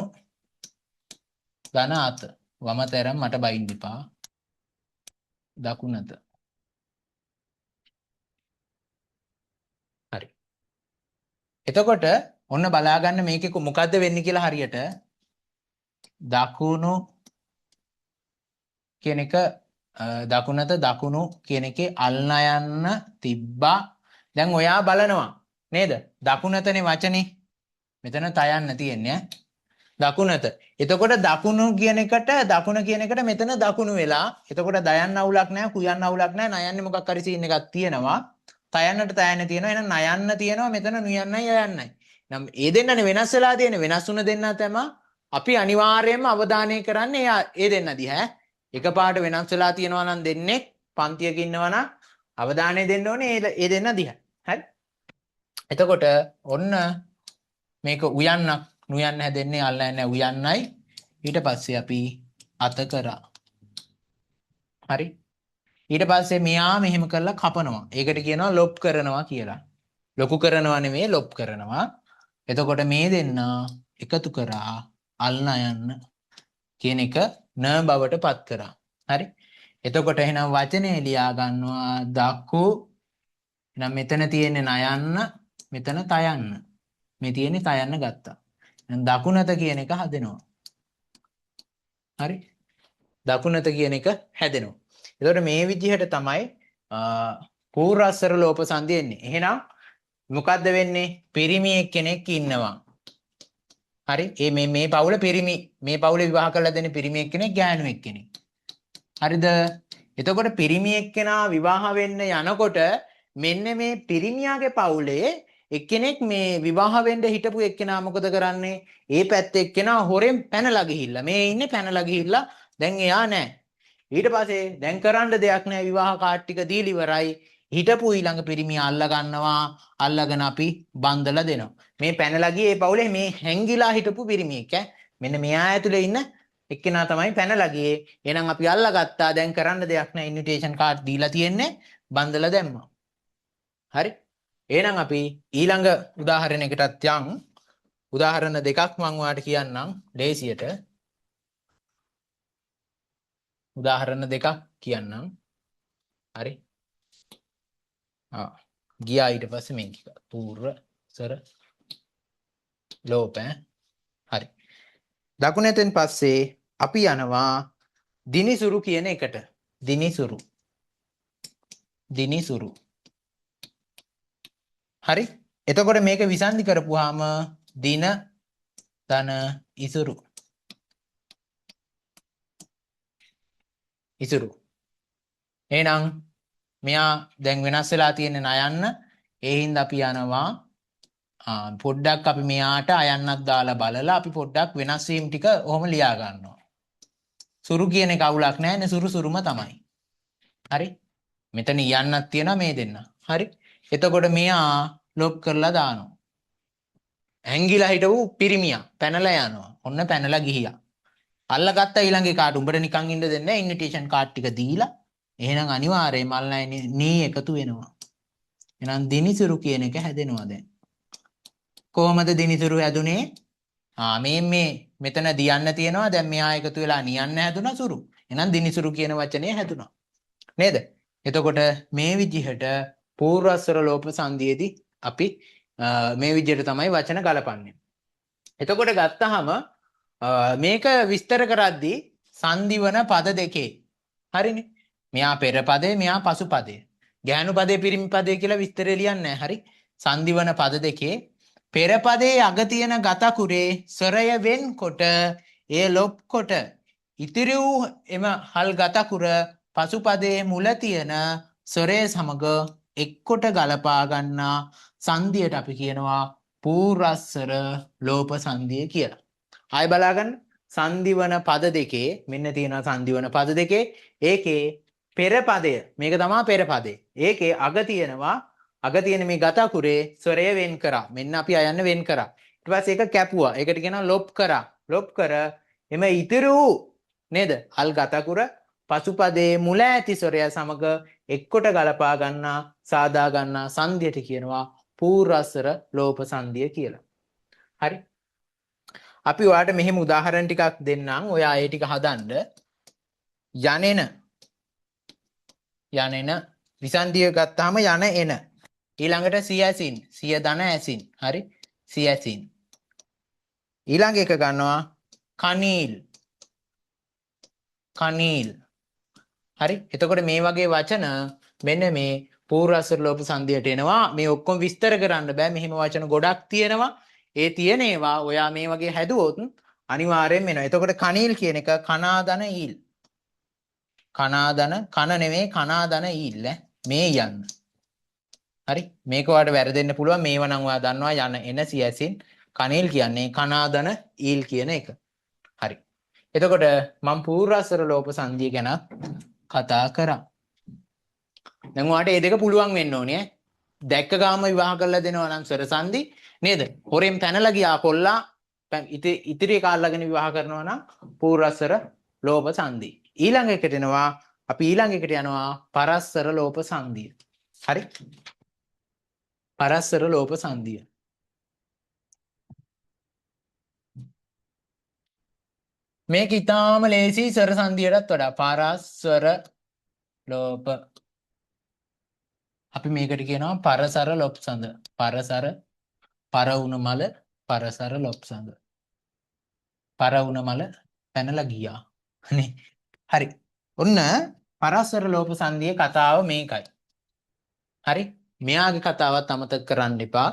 ධන අත. වමත ඇරන් මට බයින්න එපා. දකුණත. හරි. එතකොට ඔන්න බලා ගන්න මේකේ මොකද්ද වෙන්නේ කියලා හරියට දකුණු කියන එක දකුණත දකුණු කියන එකේ අල් නයන්න තිබ්බා. දැන් ඔයා බලනවා නේද? දකුණතනේ වචනේ. මෙතන තයන්න තියෙන්නේ ඈ. දකුණත. එතකොට දකුණු කියන එකට දකුණ කියන එකට මෙතන දකුණු වෙලා. එතකොට දයන්න අවුලක් නෑ, කුයන්න අවුලක් නෑ, නයන්නේ මොකක් හරි සීන් එකක් තියෙනවා. තයන්නට තයන්න තියෙනවා. එහෙනම් නයන්න තියෙනවා මෙතන නුයන්නයි යයන්නයි. නම් ඒ දෙන්නනේ වෙනස් වෙලා තියෙන්නේ. වෙනස් වුණ දෙන්නා තමයි අපි අනිවාර්යයෙන්ම අවධානය කරන්නේ ඒ දෙන්න දිහා ඈ. එකපාරට වෙනස් වෙලා තියෙනවා නම් දෙන්නෙක් පන්තියක ඉන්නවා නම් අවධානය දෙන්න ඕනේ ඒ දෙන්න දිහා. හරි. එතකොට ඔන්න මේක උයන්නක් නුයන්න හැදෙන්නේ අල්ල නැහැ උයන්නයි. ඊට පස්සේ අපි අත කරා. හරි. ඊට පස්සේ මෙයා මෙහෙම කරලා කපනවා. ඒකට කියනවා ලොප් කරනවා කියලා. ලොකු කරනවා නෙමෙයි ලොප් කරනවා. එතකොට මේ දෙන්න එකතු කරා අල්න යන්න කියන එක න බවට පත් කරා. හරි. එතකොට එහෙනම් වචනේ ලියා ගන්නවා දකු. එහෙනම් මෙතන තියෙන්නේ නයන්න, මෙතන තයන්න. මේ තියෙන්නේ තයන්න ගත්තා. එහෙනම් දකුණත කියන එක හදෙනවා. හරි. දකුණත කියන එක හැදෙනවා. එතකොට මේ විදිහට තමයි පූර්වස්වර ලෝප සංධිය එන්නේ. එහෙනම් මොකද්ද වෙන්නේ? පිරිමි එක්කෙනෙක් ඉන්නවා. හරි. ඒ මේ පවුල පිරිමි, මේ පවුලේ විවාහ කරලා දෙන පිරිමි එක්කෙනෙක් ගෑනු එක්කෙනෙක්. හරිද? එතකොට පිරිමි එක්කෙනා විවාහ වෙන්න යනකොට මෙන්න මේ පිරිමියාගේ පවුලේ එක්කෙනෙක් මේ විවාහ වෙන්න හිටපු එක්කෙනා මොකද කරන්නේ? ඒ පැත්තේ එක්කෙනා හොරෙන් පැනලා ගිහිල්ලා. මේ ඉන්නේ පැනලා ගිහිල්ලා දැන් එයා නෑ. ඊට පස්සේ දැන් කරන්න දෙයක් නෑ, විවාහ කාඩ් ටික දීලා ඉවරයි. හිටපු ඊළඟ පිරිමියා අල්ල ගන්නවා. අල්ලගෙන අපි බන්දලා දෙනවා. මේ පැනලා ගියේ ඒ පවුලේ මේ හැංගිලා හිටපු පිරිමියෙක් ඈ. මෙන්න මෙයා ඇතුලේ ඉන්න එක්කෙනා තමයි පැනලා ගියේ. එහෙනම් අපි අල්ලගත්තා. දැන් කරන්න දෙයක් නෑ, ඉන්විටේෂන් කාඩ් දීලා තියෙන්නේ, බන්දලා දැම්මා. හරි. එහෙනම් අපි ඊළඟ උදාහරණයකටත් යන්. උදාහරණ දෙකක් මං ඔයාලට කියන්නම් ලේසියට. උදාහරණ දෙකක් කියන්නම්. හරි. ගියා ඊට පස්සේ මේක පූර්ව සර ලෝප ඈ. හරි. දකුණෙන් පස්සේ අපි යනවා දිනිසුරු කියන එකට. දිනිසුරු. දිනිසුරු. හරි. එතකොට මේක විසන්ධි කරපුවාම දින ධන ඉසුරු. ඉසුරු. එහෙනම් මෙයා දැන් වෙනස් වෙලා තියෙන නයන්න. ඒ හින්දා අපි යනවා පොඩ්ඩක් අපි මෙයාට අයන්නක් දාලා බලලා අපි පොඩ්ඩක් වෙනස් වීම ටික ඔහොම ලියා ගන්නවා. සුරු කියන එක අවුලක් නෑනේ, සුරු සුරුම තමයි. හරි. මෙතන යන්නක් තියෙනවා මේ දෙන්න. හරි. එතකොට මෙයා ලොක් කරලා දානවා. ඇංගිලා හිටපු පිරිමියා පැනලා යනවා. ඔන්න පැනලා ගිහියා. අල්ලගත්ත ඊළඟ එකාට උඹට නිකන් ඉන්න දෙන්නේ නෑ, ඉන්විටේෂන් කාඩ් ටික දීලා. එහෙනම් අනිවාර්යයෙන්ම අල්ලන්නේ නී එකතු වෙනවා. එහෙනම් දිනිසුරු කියන එක හැදෙනවා දැන්. කොහොමද දිනිසුරු හැදුනේ? මේ මේ මෙතන දියන්න තියෙනවා. දැන් මෙහා එකතු වෙලා නියන්න හැදුනා සුරු. එහෙනම් දිනිසුරු කියන වචනය හැදුනා. නේද? එතකොට මේ විදිහට පූර්වස්වර ලෝප සංධියේදී අපි මේ විදිහට තමයි වචන ගලපන්නේ. එතකොට ගත්තාම මේක විස්තර කරද්දී සංධිවන පද දෙකේ හරිනේ. මෙයා පෙර පදේ, මෙයා පසු පදේ. ගැහණු පදේ පිරිමි පදේ කියලා විස්තරය ලියන්නේ නැහැ. හරි. සංධිවන පද දෙකේ පෙර පදේ අග තියෙන ගතකුරේ ස්වරය වෙන්කොට එය ලොප් කොට ඉතිරි වූ එම හල් ගතකුර පසු පදේ මුල තියෙන ස්වරය සමග එක්කොට ගලපා ගන්නා සංධියට අපි කියනවා පූර්වස්වර ලෝප සංධිය කියලා. ආයෙ බලාගන්න සංධිවන පද දෙකේ මෙන්න තියෙනවා සංධිවන පද දෙකේ ඒකේ පෙර පදය මේක තමා පෙර පදේ. ඒකේ අග තියෙනවා, අග තියෙන මේ ගතකුරේ ස්වරය වෙන් කරා. මෙන්න අපි අයන්න වෙන් කරා. ඊට පස්සේ ඒක කැපුවා. ඒකට කියනවා ලොප් කරා. ලොප් කර එම ඉතිරි වූ නේද? අල් ගතකුර පසුපදයේ මුල ඇති ස්වරය සමග එක්කොට ගලපා ගන්නා සාදා ගන්නා සංධියට කියනවා පූර්වස්වර ලෝප සංධිය කියලා. හරි. අපි ඔයාලට මෙහෙම උදාහරණ ටිකක් දෙන්නම්. ඔයා ඒ ටික හදන්න. යනෙන යනෙන විසන්ධිය ගත්තාම යන එන. ඊළඟට සියැසින්, සිය ධන ඇසින්. හරි. සියැසින්. ඊළඟ එක ගන්නවා කනීල්. කනීල්. හරි. එතකොට මේ වගේ වචන මෙන්න මේ පූර්වස්වර ලෝප සංධියට එනවා. මේ ඔක්කොම විස්තර කරන්න බෑ. මෙහෙම වචන ගොඩක් තියෙනවා. ඒ තියෙන ඒවා ඔයා මේ වගේ හැදුවොත් අනිවාර්යයෙන්ම එනවා. එතකොට කනීල් කියන එක කනාදන ඊල්. කනාදන කන නෙමෙයි කනාදන ඊල් ඈ. මේ යන්න. හරි. මේක ඔයාලට වැරදෙන්න පුළුවන්. මේවා නම් ඔයා දන්නවා යන එන සියැසින්. කනීල් කියන්නේ කනාදන ඊල් කියන එක. හරි. එතකොට මම පූර්වස්වර ලෝප සංධිය ගැන කතා කරා. දැන් ඔයාලට මේ දෙක පුළුවන් වෙන්න ඕනේ ඈ. දැක්ක ගාම විවාහ කරලා දෙනවා නම් ස්වර සංධි නේද? හොරෙන් පැනලා ගියා කොල්ලා ඉතිරි එක අල්ලගෙන විවාහ කරනවා නම් පූර්වස්වර ලෝප සංධි. ඊළඟ එකට එනවා අපි ඊළඟ එකට යනවා පරස්වර ලෝප සංධිය. හරි? පරස්වර ලෝප සංධිය. මේක ඉතාම ලේසි ස්වර සංධියටත් වඩා. පරස්වර ලෝප අපි මේකට කියනවා පරසර ලොප් සඳ. පරසර පර වුණ මල පරසර ලොප් සඳ. පර වුණ මල පැනලා ගියා නේ. හරි. ඔන්න පරස්වර ලෝප සංධියේ කතාව මේකයි. හරි. මෙයාගේ කතාවත් අමතක කරන්න එපා.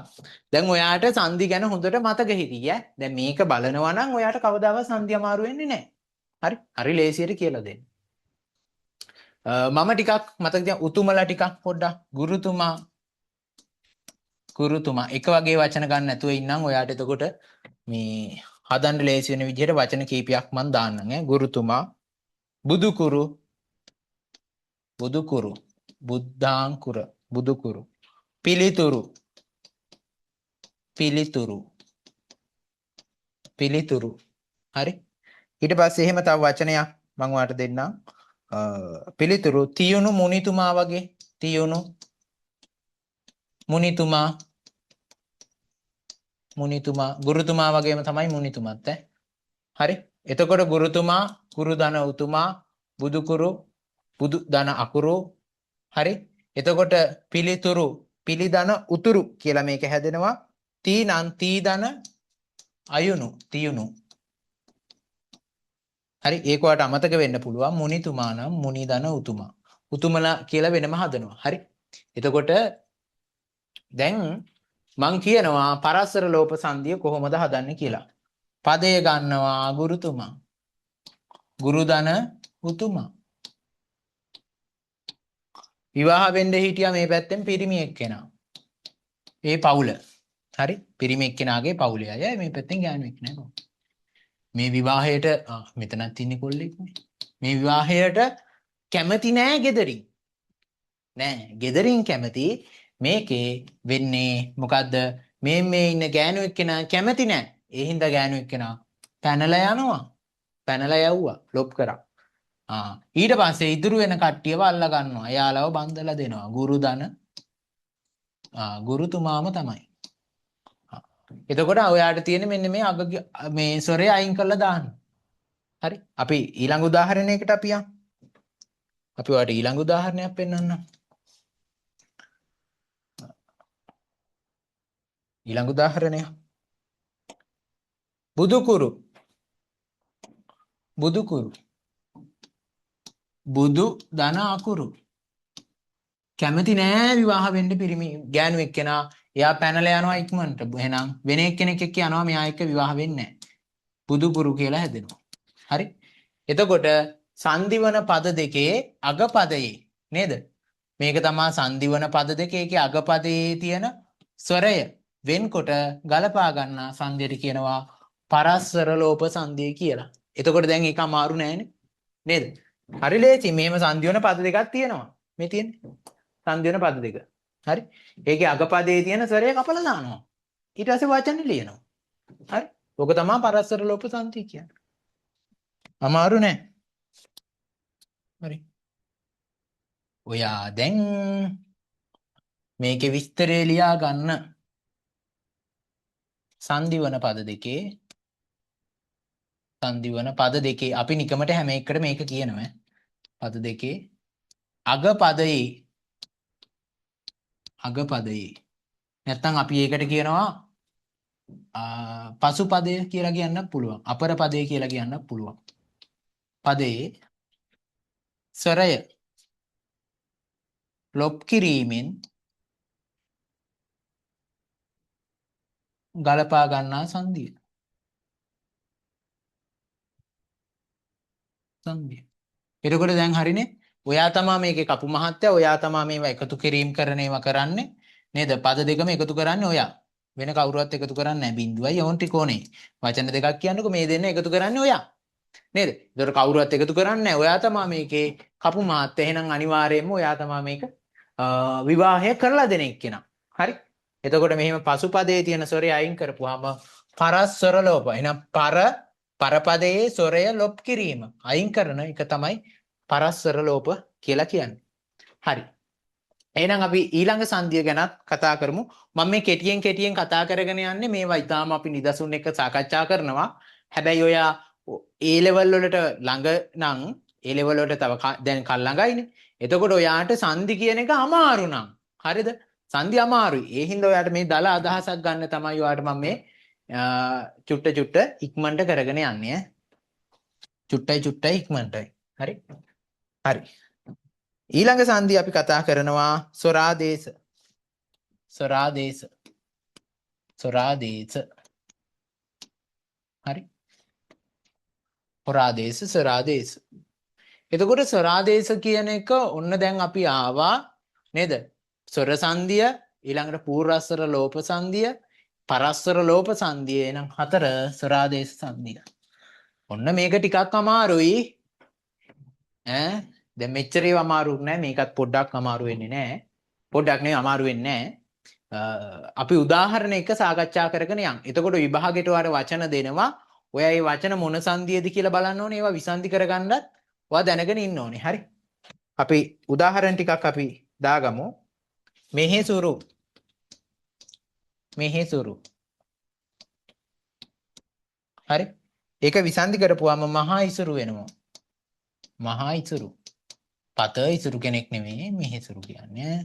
දැන් ඔයාට සංධි ගැන හොඳට මතක හිටියේ ඈ. දැන් මේක බලනවා නම් ඔයාට කවදාවත් සංධි අමාරු වෙන්නේ නැහැ. හරි. හරි ලේසියට කියලා දෙන්න. මම ටිකක් මතක තියා උතුමලා ටිකක් පොඩ්ඩක් ගුරුතුමා ගුරුතුමා. එක වගේ වචන ගන්න නැතුව ඉන්නම් ඔයාට එතකොට මේ හදන්න ලේසි වෙන විදිහට වචන කීපයක් මං දාන්නම් ඈ. ගුරුතුමා, බුදුකුරු, බුදුකුරු, බුද්ධාංකුර, බුදුකුරු, පිළිතුරු, පිළිතුරු, පිළිතුරු. හරි. ඊට පස්සේ එහෙම තව වචනයක් මං ඔයාලට දෙන්නම්. පිළිතුරු, තියුණු මුනිතුමා වගේ. තියුණු මුනිතුමා, මුනිතුමා, ගුරුතුමා වගේම තමයි මුනිතුමත් ඈ. හරි. එතකොට ගුරුතුමා, ගුරු ධන උතුමා, බුදුකුරු, බුදු ධන අකුරු. හරි. එතකොට පිළිතුරු, පිළිධන උතුරු කියලා මේක හැදෙනවා. තීනං තීධන අයුණු, තියුණු. හරි. ඒක ඔයාලට අමතක වෙන්න පුළුවන්. මුනිතුමා නම් මුනිධන උතුමා, උතුමලා කියලා වෙනම හදනවා. හරි. එතකොට දැන් මං කියනවා පරස්සර ලෝප සංධිය කොහොමද හදන්නේ කියලා. පදය ගන්නවා ගුරුතුමා, ගුරුධන උතුමා. විවාහ වෙන්න හිටියා මේ පැත්තෙන් පිරිමි එක්කෙනා. ඒ පවුල. හරි. පිරිමි එක්කෙනාගේ පවුලේ අය මේ පැත්තෙන් ගෑනු එක්කෙනා පවුල. මේ විවාහයට මෙතනත් ඉන්නේ කොල්ලෙක් නේ. මේ විවාහයට කැමති නෑ ගෙදරින්. නෑ, ගෙදරින් කැමති. මේකේ වෙන්නේ මොකද්ද? මේ මේ ඉන්න ගෑනු එක්කෙනා කැමති නෑ. ඒ හින්දා ගෑනු එක්කෙනා පැනලා යනවා. පැනලා යවුවා, ලොප් කරා. ඊට පස්සේ ඉතුරු වෙන කට්ටියව අල්ල ගන්නවා. එයාලව බන්දලා දෙනවා. ගුරුධන ගුරුතුමාම තමයි. එතකොට ඔයාට තියෙන මෙන්න මේ අග මේ ස්වරය අයින් කරලා දාන්න. හරි. අපි ඊළඟ උදාහරණයකට අපි යමු. අපි ඔයාට ඊළඟ උදාහරණයක් පෙන්වන්නම්. ඊළඟ උදාහරණය. බුදුකුරු, බුදුකුරු, බුදු ධන අකුරු. කැමති නෑ විවාහ වෙන්න පිරිමි ගෑනු එක්කෙනා. එයා පැනලා යනවා ඉක්මනට. එහෙනම් වෙන එක්කෙනෙක් එක්ක යනවා, මෙයා එක්ක විවාහ වෙන්නේ නෑ. බුදුකුරු කියලා හැදෙනවා. හරි. එතකොට සන්ධිවන පද දෙකේ අගපදයේ නේද? මේක තමා සන්ධිවන පද දෙකේ ඒකේ අගපදයේ තියෙන ස්වරය වෙන්කොට ගලපා ගන්නා සංධියට කියනවා පරස්සර ලෝප සංධිය කියලා. එතකොට දැන් ඒක අමාරු නෑනේ නේද? හරි ලේසි. මෙහෙම සංධිවන පද දෙකක් තියෙනවා. මේ තියෙන්නේ සංධිවන පද දෙක. හරි. ඒකේ අගපදයේ තියෙන ස්වරය කපලා දානවා. ඊට පස්සේ වචන ලියනවා. හරි. ඔක තමා පරස්සර ලෝප සංධිය කියන්නේ. අමාරු නෑ. හරි. ඔයා දැන් මේකේ විස්තරය ලියා ගන්න. සංධිවන පද දෙකේ, සංධිවන පද දෙකේ අපි නිකමට හැම එකකට මේක කියනවා. පද දෙකේ අග පදයේ, අග පදයේ නැත්තම් අපි ඒකට කියනවා පසු පදය කියලා කියන්නත් පුළුවන්. අපර පදය කියලා කියන්නත් පුළුවන්. පදයේ ස්වරය ලොප් කිරීමෙන් ගලපා ගන්නා සංධිය. සංධිය. එතකොට දැන් හරිනේ. ඔයා තමා මේකේ කපු මහත්තයා, ඔයා තමා මේවා එකතු කිරීම කරන ඒවා කරන්නේ නේද? පද දෙකම එකතු කරන්නේ ඔයා. වෙන කවුරුවත් එකතු කරන්නේ නැහැ. බිඳුවයි ඕන් ත්‍රිකෝණේ. වචන දෙකක් කියන්නකෝ මේ දෙන්න එකතු කරන්නේ ඔයා. නේද? ඒතකොට කවුරුවත් එකතු කරන්නේ නැහැ. ඔයා තමා මේකේ කපු මහත්තයා. එහෙනම් අනිවාර්යයෙන්ම ඔයා තමා මේක විවාහය කරලා දෙන එක්කෙනා. හරි? එතකොට මෙහෙම පසුපදයේ තියෙන ස්වරය අයින් කරපුවාම පරස්වර ලෝප. එහෙනම් පරපදයේ ස්වරය ලොප් කිරීම අයින් කරන එක තමයි පරස්වර ලෝප කියලා කියන්නේ. හරි. එහෙනම් අපි ඊළඟ සංධිය ගැනත් කතා කරමු. මම මේ කෙටියෙන් කෙටියෙන් කතා කරගෙන යන්නේ මේවා ඉතාලම අපි නිදසුන් එක්ක සාකච්ඡා කරනවා. හැබැයි ඔයා ඒ ලෙවල් වලට ළඟ නම් ඒ ලෙවල් වලට තව දැන් කල් ළඟයිනේ. එතකොට ඔයාට සංධි කියන එක අමාරු නම්. හරිද? සංධි අමාරුයි. ඒ හින්දා ඔයාට මේ දල අදහසක් ගන්න තමයි ඔයාට මම මේ චුට්ට චුට්ට ඉක්මනට කරගෙන යන්නේ ඈ. චුට්ටයි චුට්ටයි ඉක්මනටයි. හරි? හරි. ඊළඟ සංධි අපි කතා කරනවා ස්වරාදේශ. ස්වරාදේශ. ස්වරාදේශ. හරි. හොරාදේශ ස්වරාදේශ. එතකොට ස්වරාදේශ කියන එක ඔන්න දැන් අපි ආවා නේද? ස්වර සංධිය, ඊළඟට පූර්වස්වර ලෝප සංධිය, පරස්වර ලෝප සංධිය. එහෙනම් 4 ස්වරාදේශ සංධිය. ඔන්න මේක ටිකක් අමාරුයි. ඈ දැන් මෙච්චර ඒවා අමාරු නෑ. මේකත් පොඩ්ඩක් අමාරු වෙන්නේ නෑ. පොඩ්ඩක් නෙවෙයි අමාරු වෙන්නේ නෑ. අපි උදාහරණ එක සාකච්ඡා කරගෙන යන්. එතකොට විභාගෙට ඔයාලට වචන දෙනවා. ඔයා මේ වචන මොන සංධියද කියලා බලන්න ඕනේ. ඒවා විසන්ධි කරගන්නත් ඔයා දැනගෙන ඉන්න ඕනේ. හරි. අපි උදාහරණ ටිකක් අපි දාගමු. මෙහෙසුරු. මෙහෙසුරු. හරි. ඒක විසන්ධි කරපුවාම මහා ඉසුරු වෙනවා. මහා ඉසුරු. පත ඉසුරු කෙනෙක් නෙමෙයි මෙහෙසුරු කියන්නේ.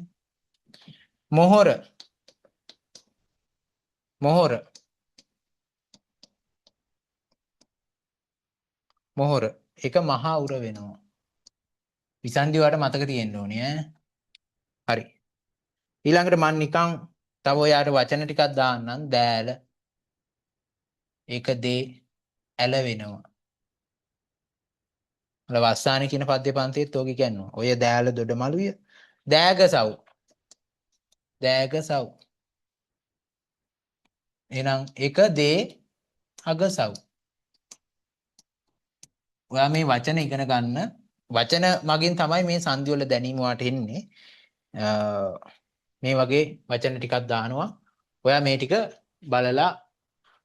මොහොර. මොහොර. මොහොර. ඒක මහා උර වෙනවා. විසන්ධි ඔයාලට මතක තියෙන්න ඕනේ ඈ. හරි. ඊළඟට මං නිකන් තව ඔයාට වචන ටිකක් දාන්නම්. දෑල. ඒක දේ ඇල වෙනවා. අර වස්සාන කියන පද්‍ය පන්තියේත් ඕක කියනවා. ඔය දෑල දොඩමළුය. දෑගසව්. දෑගසව්. එහෙනම් එක දේ අගසව්. ඔයා මේ වචන ඉගෙන ගන්න. වචන මගින් තමයි මේ සංධි වල දැනීම ඔයාට එන්නේ. මේ වගේ වචන ටිකක් දානවා. ඔයා මේ ටික බලලා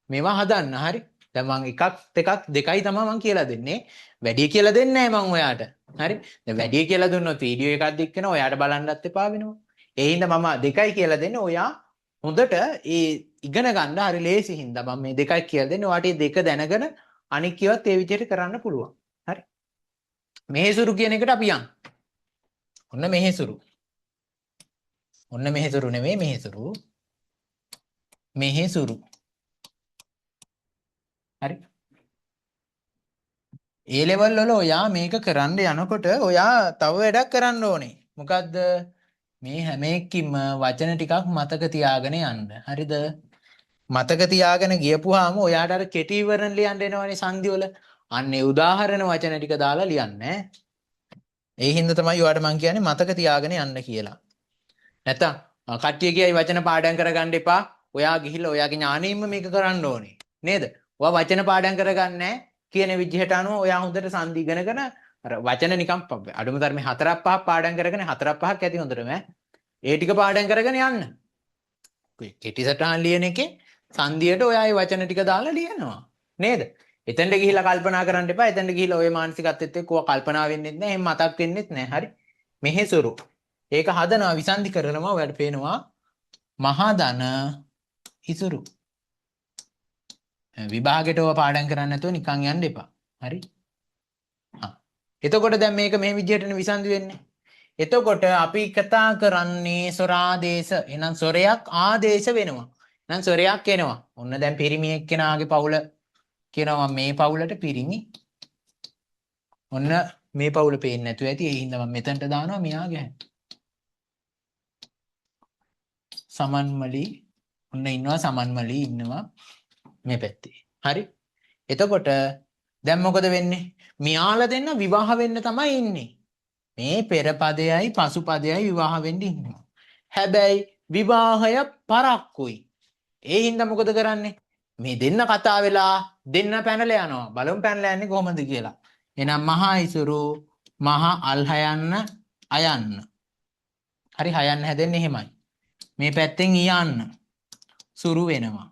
මේවා හදන්න. හරි. දැන් මං එකක් දෙකක් දෙකයි තමයි මං කියලා දෙන්නේ. වැඩි කියලා දෙන්නේ නෑ මං ඔයාට. හරි. දැන් වැඩි කියලා දුන්නොත් වීඩියෝ එකක් දික් වෙනවා. ඔයාට බලන්නත් එපා වෙනවා. ඒ හින්දා මම දෙකයි කියලා දෙන්නේ. ඔයා හොඳට ඒ ඉගෙන ගන්න හරි ලේසි හින්දා මම මේ දෙකයි කියලා දෙන්නේ. ඔයාට මේ දෙක දැනගෙන අනික් ඒවාත් ඒ විදිහට කරන්න පුළුවන්. හරි. මෙහෙසුරු කියන එකට අපි යන්. ඔන්න මෙහෙසුරු. ඔන්න මෙහෙසුරු නෙමෙයි මෙහෙසුරු. මෙහෙසුරු. හරි. ඒ ලෙවල් වල ඔයා මේක කරන්න යනකොට ඔයා තව වැඩක් කරන්න ඕනේ. මොකද්ද? මේ හැම එකකින්ම වචන ටිකක් මතක තියාගෙන යන්න. හරිද? මතක තියාගෙන ගියපුවාම ඔයාට අර කෙටි විවරණ ලියන්න එනවනේ සංධි වල. අන්න ඒ උදාහරණ වචන ටික දාලා ලියන්න ඈ. ඒ හින්දා තමයි ඔයාට මං කියන්නේ මතක තියාගෙන යන්න කියලා. නැත්තම් කට්ටිය කියයි වචන පාඩම් කරගන්න එපා. ඔයා ගිහිල්ලා ඔයාගේ ඥාණයෙන්ම මේක කරන්න ඕනේ. නේද? ඔයා වචන පාඩම් කරගන්නේ කියන විදිහට අනුව ඔයා හොඳට සංධි ඉගෙනගෙන අර වචන නිකන් අඩුම තරමේ 4ක් 5ක් පාඩම් කරගෙන 4ක් 5ක් ඇති හොඳටම ඈ. ඒ ටික පාඩම් කරගෙන යන්න. කෙටි සටහන් ලියන එකේ සංධියට ඔයා ඒ වචන ටික දාලා ලියනවා. නේද? එතනට ගිහිල්ලා කල්පනා කරන්න එපා. එතනට ගිහිල්ලා ඔය මානසිකත්වෙත් එක්ක ඔයා කල්පනා වෙන්නෙත් නෑ. එහෙම මතක් වෙන්නෙත් නෑ. හරි. මෙහෙසුරු. ඒක හදනවා විසන්ධි කරනවා ඔයාලට පේනවා මහා ධන ඉසුරු. විභාගෙට ඔය පාඩම් කරන්නේ නැතුව නිකන් යන්න එපා. හරි? ආ. එතකොට දැන් මේක මේ විදිහටනේ විසන්ධි වෙන්නේ. එතකොට අපි කතා කරන්නේ ස්වරාදේශ. එහෙනම් ස්වරයක් ආදේශ වෙනවා. එහෙනම් ස්වරයක් එනවා. ඔන්න දැන් පිරිමි එක්කෙනාගේ පවුල කියනවා මේ පවුලට පිරිමි. ඔන්න මේ පවුල පේන්නේ නැතුව ඇති. ඒ හින්දා මම මෙතනට දානවා මෙයා ගැන. සමන්මලි ඔන්න ඉන්නවා සමන්මලි ඉන්නවා මේ පැත්තේ. හරි? එතකොට දැන් මොකද වෙන්නේ? මෙයාලා දෙන්න විවාහ වෙන්න තමයි ඉන්නේ. මේ පෙර පදයයි පසු පදයයි විවාහ වෙන්න ඉන්නවා. හැබැයි විවාහය පරක්කුයි. ඒ හින්දා මොකද කරන්නේ? මේ දෙන්න කතා වෙලා දෙන්න පැනලා යනවා. බලමු පැනලා යන්නේ කොහොමද කියලා. එහෙනම් මහා ඉසුරු මහා අල්හයන්න අයන්න. හරි හයන්න හැදෙන්නේ එහෙමයි. මේ පැත්තෙන් ඊයන්න සුරු වෙනවා.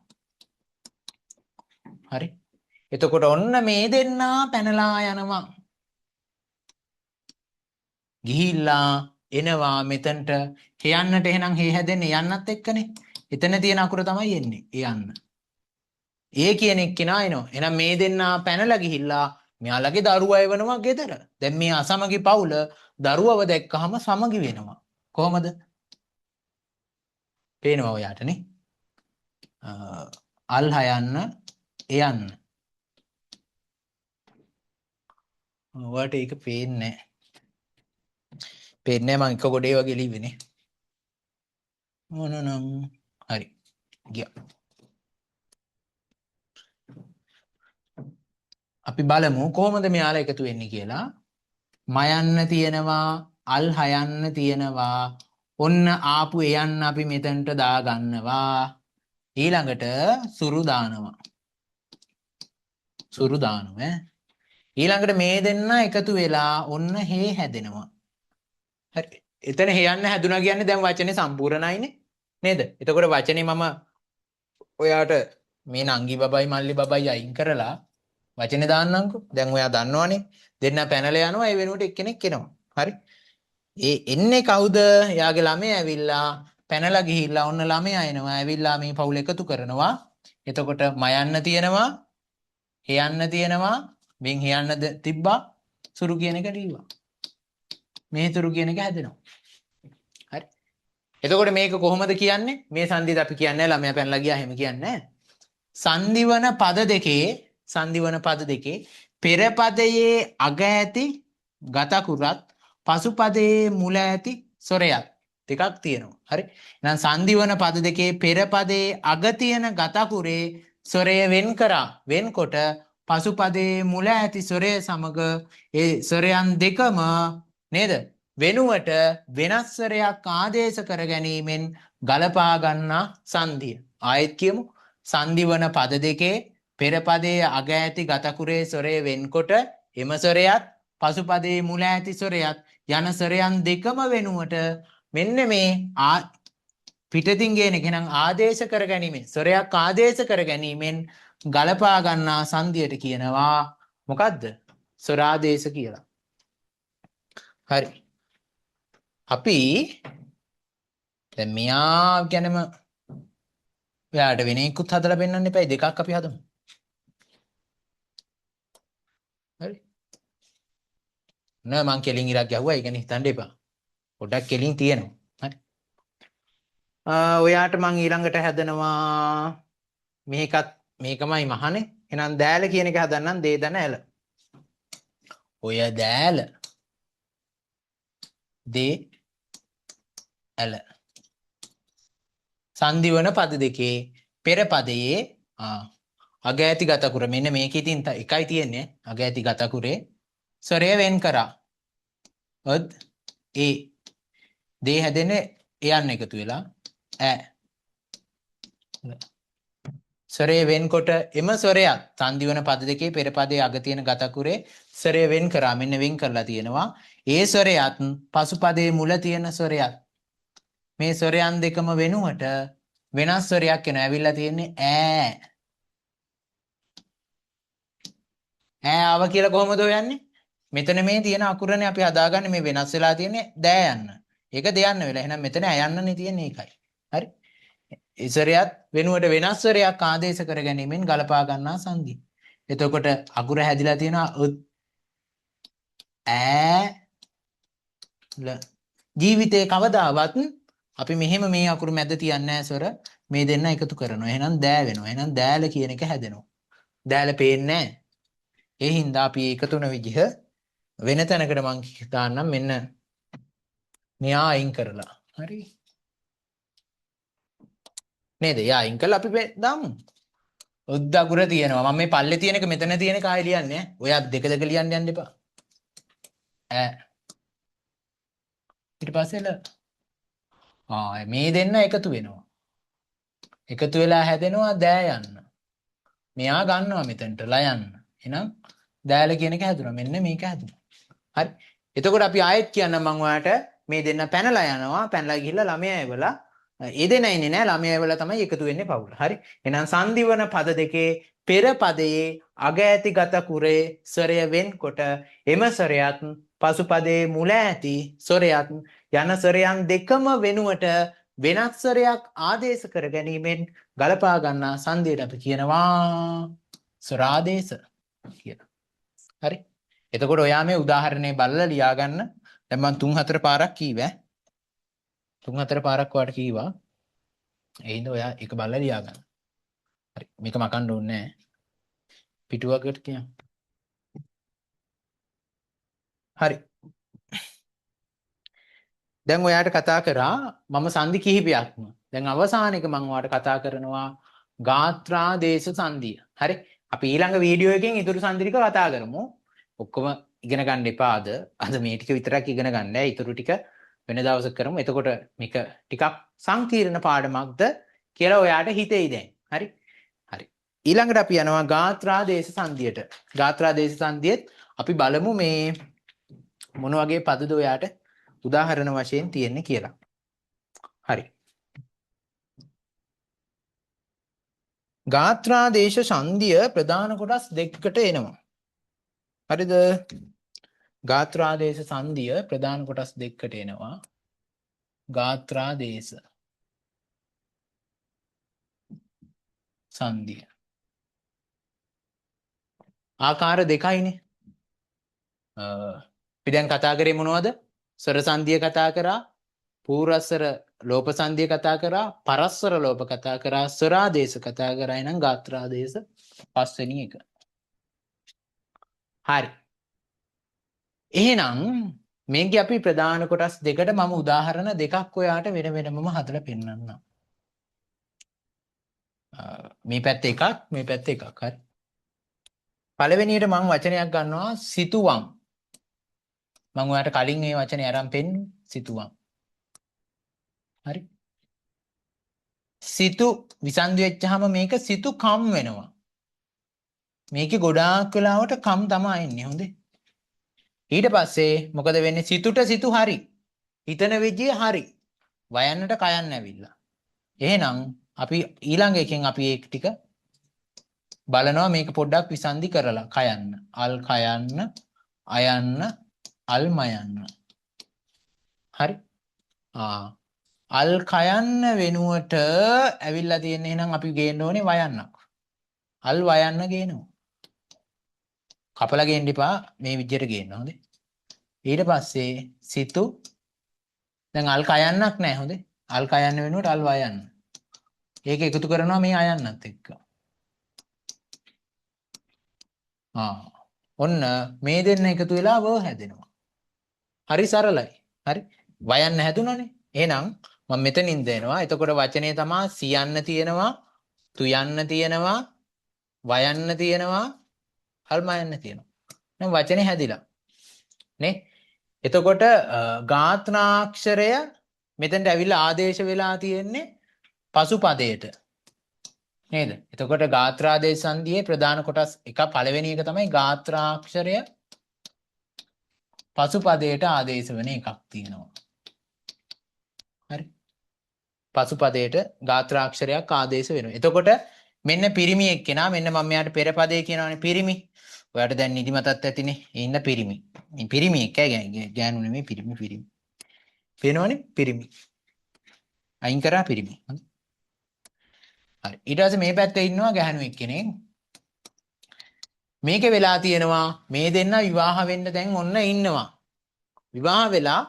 හරි. එතකොට ඔන්න මේ දෙන්නා පැනලා යනවා. ගිහිල්ලා එනවා මෙතනට හයන්නට. එහෙනම් හේ හැදෙන්නේ යන්නත් එක්කනේ. එතන තියෙන අකුර තමයි එන්නේ. යන්න. ඒ කියන එක්කෙනා එනවා. එහෙනම් මේ දෙන්නා පැනලා ගිහිල්ලා මෙයාලගේ දරුවා එවනවා ගෙදර. දැන් මේ අසමගි පවුල දරුවව දැක්කහම සමගි වෙනවා. කොහොමද? පේනවා ඔයාට නේ. අල් හයන්න එයන්න. ඔයාට ඒක පේන්නේ නැහැ. පේන්නේ නැහැ මං එක ගොඩේ වගේ ලිව්වේ නේ. මොනනම් හරි ගියා. අපි බලමු කොහොමද මෙයාලා එකතු වෙන්නේ කියලා. මයන්න තියෙනවා, අල් හයන්න තියෙනවා, ඔන්න ආපු එයන් අපි මෙතනට දා ගන්නවා. ඊළඟට සුරු දානවා. සුරු දානවා ඈ. ඊළඟට මේ දෙන්න එකතු වෙලා ඔන්න හේ හැදෙනවා. හරි. එතන හේයන්න හැදුනා කියන්නේ දැන් වචනේ සම්පූර්ණයිනේ නේද? එතකොට වචනේ මම ඔයාට මේ නංගි බබයි මල්ලි බබයි අයින් කරලා වචනේ දාන්නම්කෝ. දැන් ඔයා දන්නවනේ දෙන්න පැනලා යනවා, ඒ වෙනුවට එක්කෙනෙක් එනවා. හරි. ඒ එන්නේ කවුද? එයාගේ ළමයා ඇවිල්ලා පැනලා ගිහිල්ලා ඔන්න ළමයා එනවා. ඇවිල්ලා මේ පවුල එකතු කරනවා. එතකොට මයන්න තියෙනවා, හේයන්න තියෙනවා, මෙන් හේයන්න තිබ්බා, සුරු කියන එක ලිව්වා. මේ සුරු කියන එක හැදෙනවා. හරි. එතකොට මේක කොහොමද කියන්නේ? මේ සංදියට අපි කියන්නේ ළමයා පැනලා ගියා එහෙම කියන්නේ නෑ. සංදිවන පද දෙකේ, සංදිවන පද දෙකේ පෙර පදයේ අග ඇති ගතකුරත් පසු පදයේ මුල ඇති ස්වරයත් දෙකක් තියෙනවා. හරි. එහෙනම් සංදිවන පද දෙකේ පෙර පදයේ අග තියෙන ගතකුරේ ස්වරය වෙන් කරා වෙන්කොට පසු පදයේ මුල ඇති ස්වරය සමග ඒ ස්වරයන් දෙකම නේද වෙනුවට වෙනස් ස්වරයක් ආදේශ කර ගැනීමෙන් ගලපා ගන්නා සංධිය. ආයෙත් කියමු. සංදිවන පද දෙකේ පෙර පදයේ අග ඇති ගතකුරේ ස්වරය වෙන්කොට එම ස්වරයත් පසු පදයේ මුල ඇති ස්වරයත් යන ස්වරයන් දෙකම වෙනුවට මෙන්න මේ පිටතින් ගේන එක නම් ආදේශ කර ගැනීමෙන් ස්වරයක් ආදේශ කර ගැනීමෙන් ගලපා ගන්නා සංධියට කියනවා මොකද්ද? ස්වරාදේශ කියලා. හරි. අපි දැන් මෙයා ගැනම ඔයාලට වෙන එකකුත් හදලා පෙන්නන්න එපා. දෙකක් අපි හදමු. හරි. නෑ මං කෙලින් ඉරක් ගැහුවා. ඒ ගැන හිතන්න එපා. පොඩ්ඩක් කෙලින් තියෙනවා. හරි. ඔයාට මං ඊළඟට හැදනවා මේකත් මේකමයි මහනේ. එහෙනම් දෑල කියන එක හදන්නම්. දේ දන ඇල. ඔය දෑල දේ ඇල සංදිවන පද දෙකේ පෙර පදයේ අග ඇති ගතකුර මෙන්න මේකේ ඉතින් එකයි තියෙන්නේ. අග ඇති ගතකුරේ ස්වරය වෙන් කරා. ඔද් ඒ දේ හැදෙන්නේ එයන් එකතු වෙලා ඈ ස්වරය වෙන්කොට එම ස්වරයත් සංදිවන පද දෙකේ පෙර පදයේ අග තියෙන ගතකුරේ ස්වරය වෙන් කරා. මෙන්න වෙන් කරලා තියෙනවා. ඒ ස්වරයත් පසු පදයේ මුල තියෙන ස්වරයත් මේ ස්වරයන් දෙකම වෙනුවට වෙනස් ස්වරයක් එනවා. ඇවිල්ලා තියෙන්නේ ඈ. ඈ ආව කියලා කොහොමද හොයන්නේ? මෙතන මේ තියෙන අකුරනේ අපි හදාගන්නේ. මේ වෙනස් වෙලා තියෙන්නේ දෑ යන්න. ඒක දෙයන්න වෙලා. එහෙනම් මෙතන ඈ යන්නනේ තියෙන්නේ ඒකයි. හරි. ඒ ස්වරයත් වෙනුවට වෙනස් ස්වරයක් ආදේශ කර ගැනීමෙන් ගලපා ගන්නා සංධි. එතකොට අකුර හැදිලා තියෙනවා උත් ඈ ල. ජීවිතේ කවදාවත් අපි මෙහෙම මේ අකුරු මැද තියන්නේ නැහැ ස්වර. මේ දෙන්න එකතු කරනවා. එහෙනම් දෑ වෙනවා. එහෙනම් දෑල කියන එක හැදෙනවා. දෑල පේන්නේ නැහැ. ඒ හින්දා අපි එකතු වෙන විදිහ වෙන තැනකට මං දාන්නම්. මෙන්න මෙයා අයින් කරලා. හරි. නේද? එයා අයින් කරලා අපි දාමු. උද්ද අකුර තියෙනවා. මම මේ පල්ලේ තියෙන එක මෙතන තියෙන එක ආයෙ ලියන්නේ ඈ. ඔයා දෙක දෙක ලියන්න යන්න එපා. ඈ. ඊට පස්සේ ල. මේ දෙන්න එකතු වෙනවා. එකතු වෙලා හැදෙනවා දෑ යන්න. මෙයා ගන්නවා මෙතනට ල යන්න. එහෙනම් දෑල කියන එක හැදුනා. මෙන්න මේක හැදුනා. හරි. එතකොට අපි ආයෙත් කියන්නම් මං ඔයාට මේ දෙන්න පැනලා යනවා. පැනලා ගිහිල්ලා ළමයා එවලා ඒ දෙන්න ඉන්නේ නෑ. ළමයා එවලා තමයි එකතු වෙන්නේ පවුල. හරි. එහෙනම් සංදිවන පද දෙකේ පෙර පදයේ අග ඇති ගත කුරේ ස්වරය වෙන්කොට එම ස්වරයත් පසු පදයේ මුල ඇති ස්වරයත් යන ස්වරයන් දෙකම වෙනුවට වෙනස් ස්වරයක් ආදේශ කර ගැනීමෙන් ගලපා ගන්නා සංධියට අපි කියනවා ස්වරාදේශ කියලා. හරි. එතකොට ඔයා මේ උදාහරණේ බලලා ලියා ගන්න. දැන් මම 3-4 පාරක් කීවා. 3-4 පාරක් ඔයාට කීවා. ඒ හින්දා ඔයා ඒක බලලා ලියා ගන්න. හරි. මේක මකන්න ඕනේ නෑ. පිටුවකට කියන්න. හරි. දැන් ඔයාට කතා කරා මම සංධි කිහිපයක්ම. දැන් අවසාන එක මම ඔයාට කතා කරනවා ගාත්‍රාදේශ සංධිය. හරි. අපි ඊළඟ වීඩියෝ එකෙන් ඉතුරු සංධි ටික කතා කරමු. ඔක්කොම ඉගෙන ගන්න එපා අද. අද මේ ටික විතරක් ඉගෙන ගන්න. ඉතුරු ටික වෙන දවසක කරමු. එතකොට මේක ටිකක් සංකීර්ණ පාඩමක්ද කියලා ඔයාට හිතෙයි දැන්. හරි? හරි. ඊළඟට අපි යනවා ගාත්‍රාදේශ සංධියට. ගාත්‍රාදේශ සංධියෙත් අපි බලමු මේ මොන වගේ පදද ඔයාට උදාහරණ වශයෙන් තියෙන්නේ කියලා. හරි. ගාත්‍රාදේශ සංධිය ප්‍රධාන කොටස් දෙකකට එනවා. හරිද? ගාත්‍රාදේශ සංධිය ප්‍රධාන කොටස් දෙකකට එනවා. ගාත්‍රාදේශ සංධිය ආකාර දෙකයිනේ. අපි දැන් කතා කරේ මොනවද? ස්වර සංධිය කතා කරා, පූර්වස්වර ලෝප සංධිය කතා කරා, පරස්වර ලෝප කතා කරා, ස්වරාදේශ කතා කරා. එහෙනම් ගාත්‍රාදේශ පස්වෙනි එක. හරි. එහෙනම් මේකේ අපි ප්‍රධාන කොටස් දෙකට මම උදාහරණ දෙකක් ඔයාට වෙන වෙනමම හදලා පෙන්නන්නම්. මේ පැත්ත එකක්, මේ පැත්ත එකක්. හරි. පළවෙනියට මං වචනයක් ගන්නවා සිතුවම්. මං ඔයාට කලින් මේ වචනේ අරන් පෙන්නුවේ සිතුවම්. හරි. සිතු විසන්ධි වෙච්චාම මේක සිතු කම් වෙනවා. මේකේ ගොඩාක් වෙලාවට කම් තමයි එන්නේ. හොඳේ. ඊට පස්සේ මොකද වෙන්නේ? සිතුට සිතු හරි. හිතන විදිය හරි. වයන්නට කයන්න ඇවිල්ලා. එහෙනම් අපි ඊළඟ එකෙන් අපි ඒක ටික බලනවා මේක පොඩ්ඩක් විසන්ධි කරලා කයන්න. අල් කයන්න, අයන්න, අල් මයන්න. හරි. අල් කයන්න වෙනුවට ඇවිල්ලා තියෙන්නේ එහෙනම් අපි ගේන්න ඕනේ වයන්නක්. අල් වයන්න ගේනවා. කපලා ගේන්න එපා, මේ විදියට ගේන්න. හොඳේ. ඊට පස්සේ සිතු දැන් අල් කයන්නක් නෑ. හොඳේ. අල් කයන්න වෙනුවට අල් වයන්න. ඒක එකතු කරනවා මේ අයන්නත් එක්ක. ඔන්න මේ දෙන්න එකතු වෙලා ව හැදෙනවා. හරි සරලයි. හරි. වයන්න හැදුනනේ. එහෙනම් මම මෙතනින් දෙනවා. එතකොට වචනේ තමා සියන්න තියෙනවා, තුයන්න තියෙනවා, වයන්න තියෙනවා, අල්මයන්න තියෙනවා. දැන් වචනේ හැදිලා. නේ? එතකොට ගාත්‍රාක්ෂරය මෙතනට ඇවිල්ලා ආදේශ වෙලා තියෙන්නේ පසුපදයට. නේද? එතකොට ගාත්‍රාදේශ සංධියේ ප්‍රධාන කොටස් එක පළවෙනි එක තමයි ගාත්‍රාක්ෂරය පසුපදයට ආදේශ වෙන එකක් තියෙනවා. හරි. පසුපදයට ගාත්‍රාක්ෂරයක් ආදේශ වෙනවා. එතකොට මෙන්න පිරිමි එක්කෙනා, මෙන්න මම මෙයාට පෙර පදේ කියනවනේ පිරිමි. ඔයාට දැන් නිදිමතත් ඇතිනේ. ඒ ඉන්න පිරිමි. මේ පිරිමි එක්ක ගෑනු නෙමෙයි, පිරිමි පිරිමි. පේනවනේ පිරිමි. අයින් කරා පිරිමි. හරි. ඊට පස්සේ මේ පැත්තේ ඉන්නවා ගැහණු එක්කෙනෙක්. මේකේ වෙලා තියෙනවා මේ දෙන්න විවාහ වෙන්න දැන් ඔන්න ඉන්නවා. විවාහ වෙලා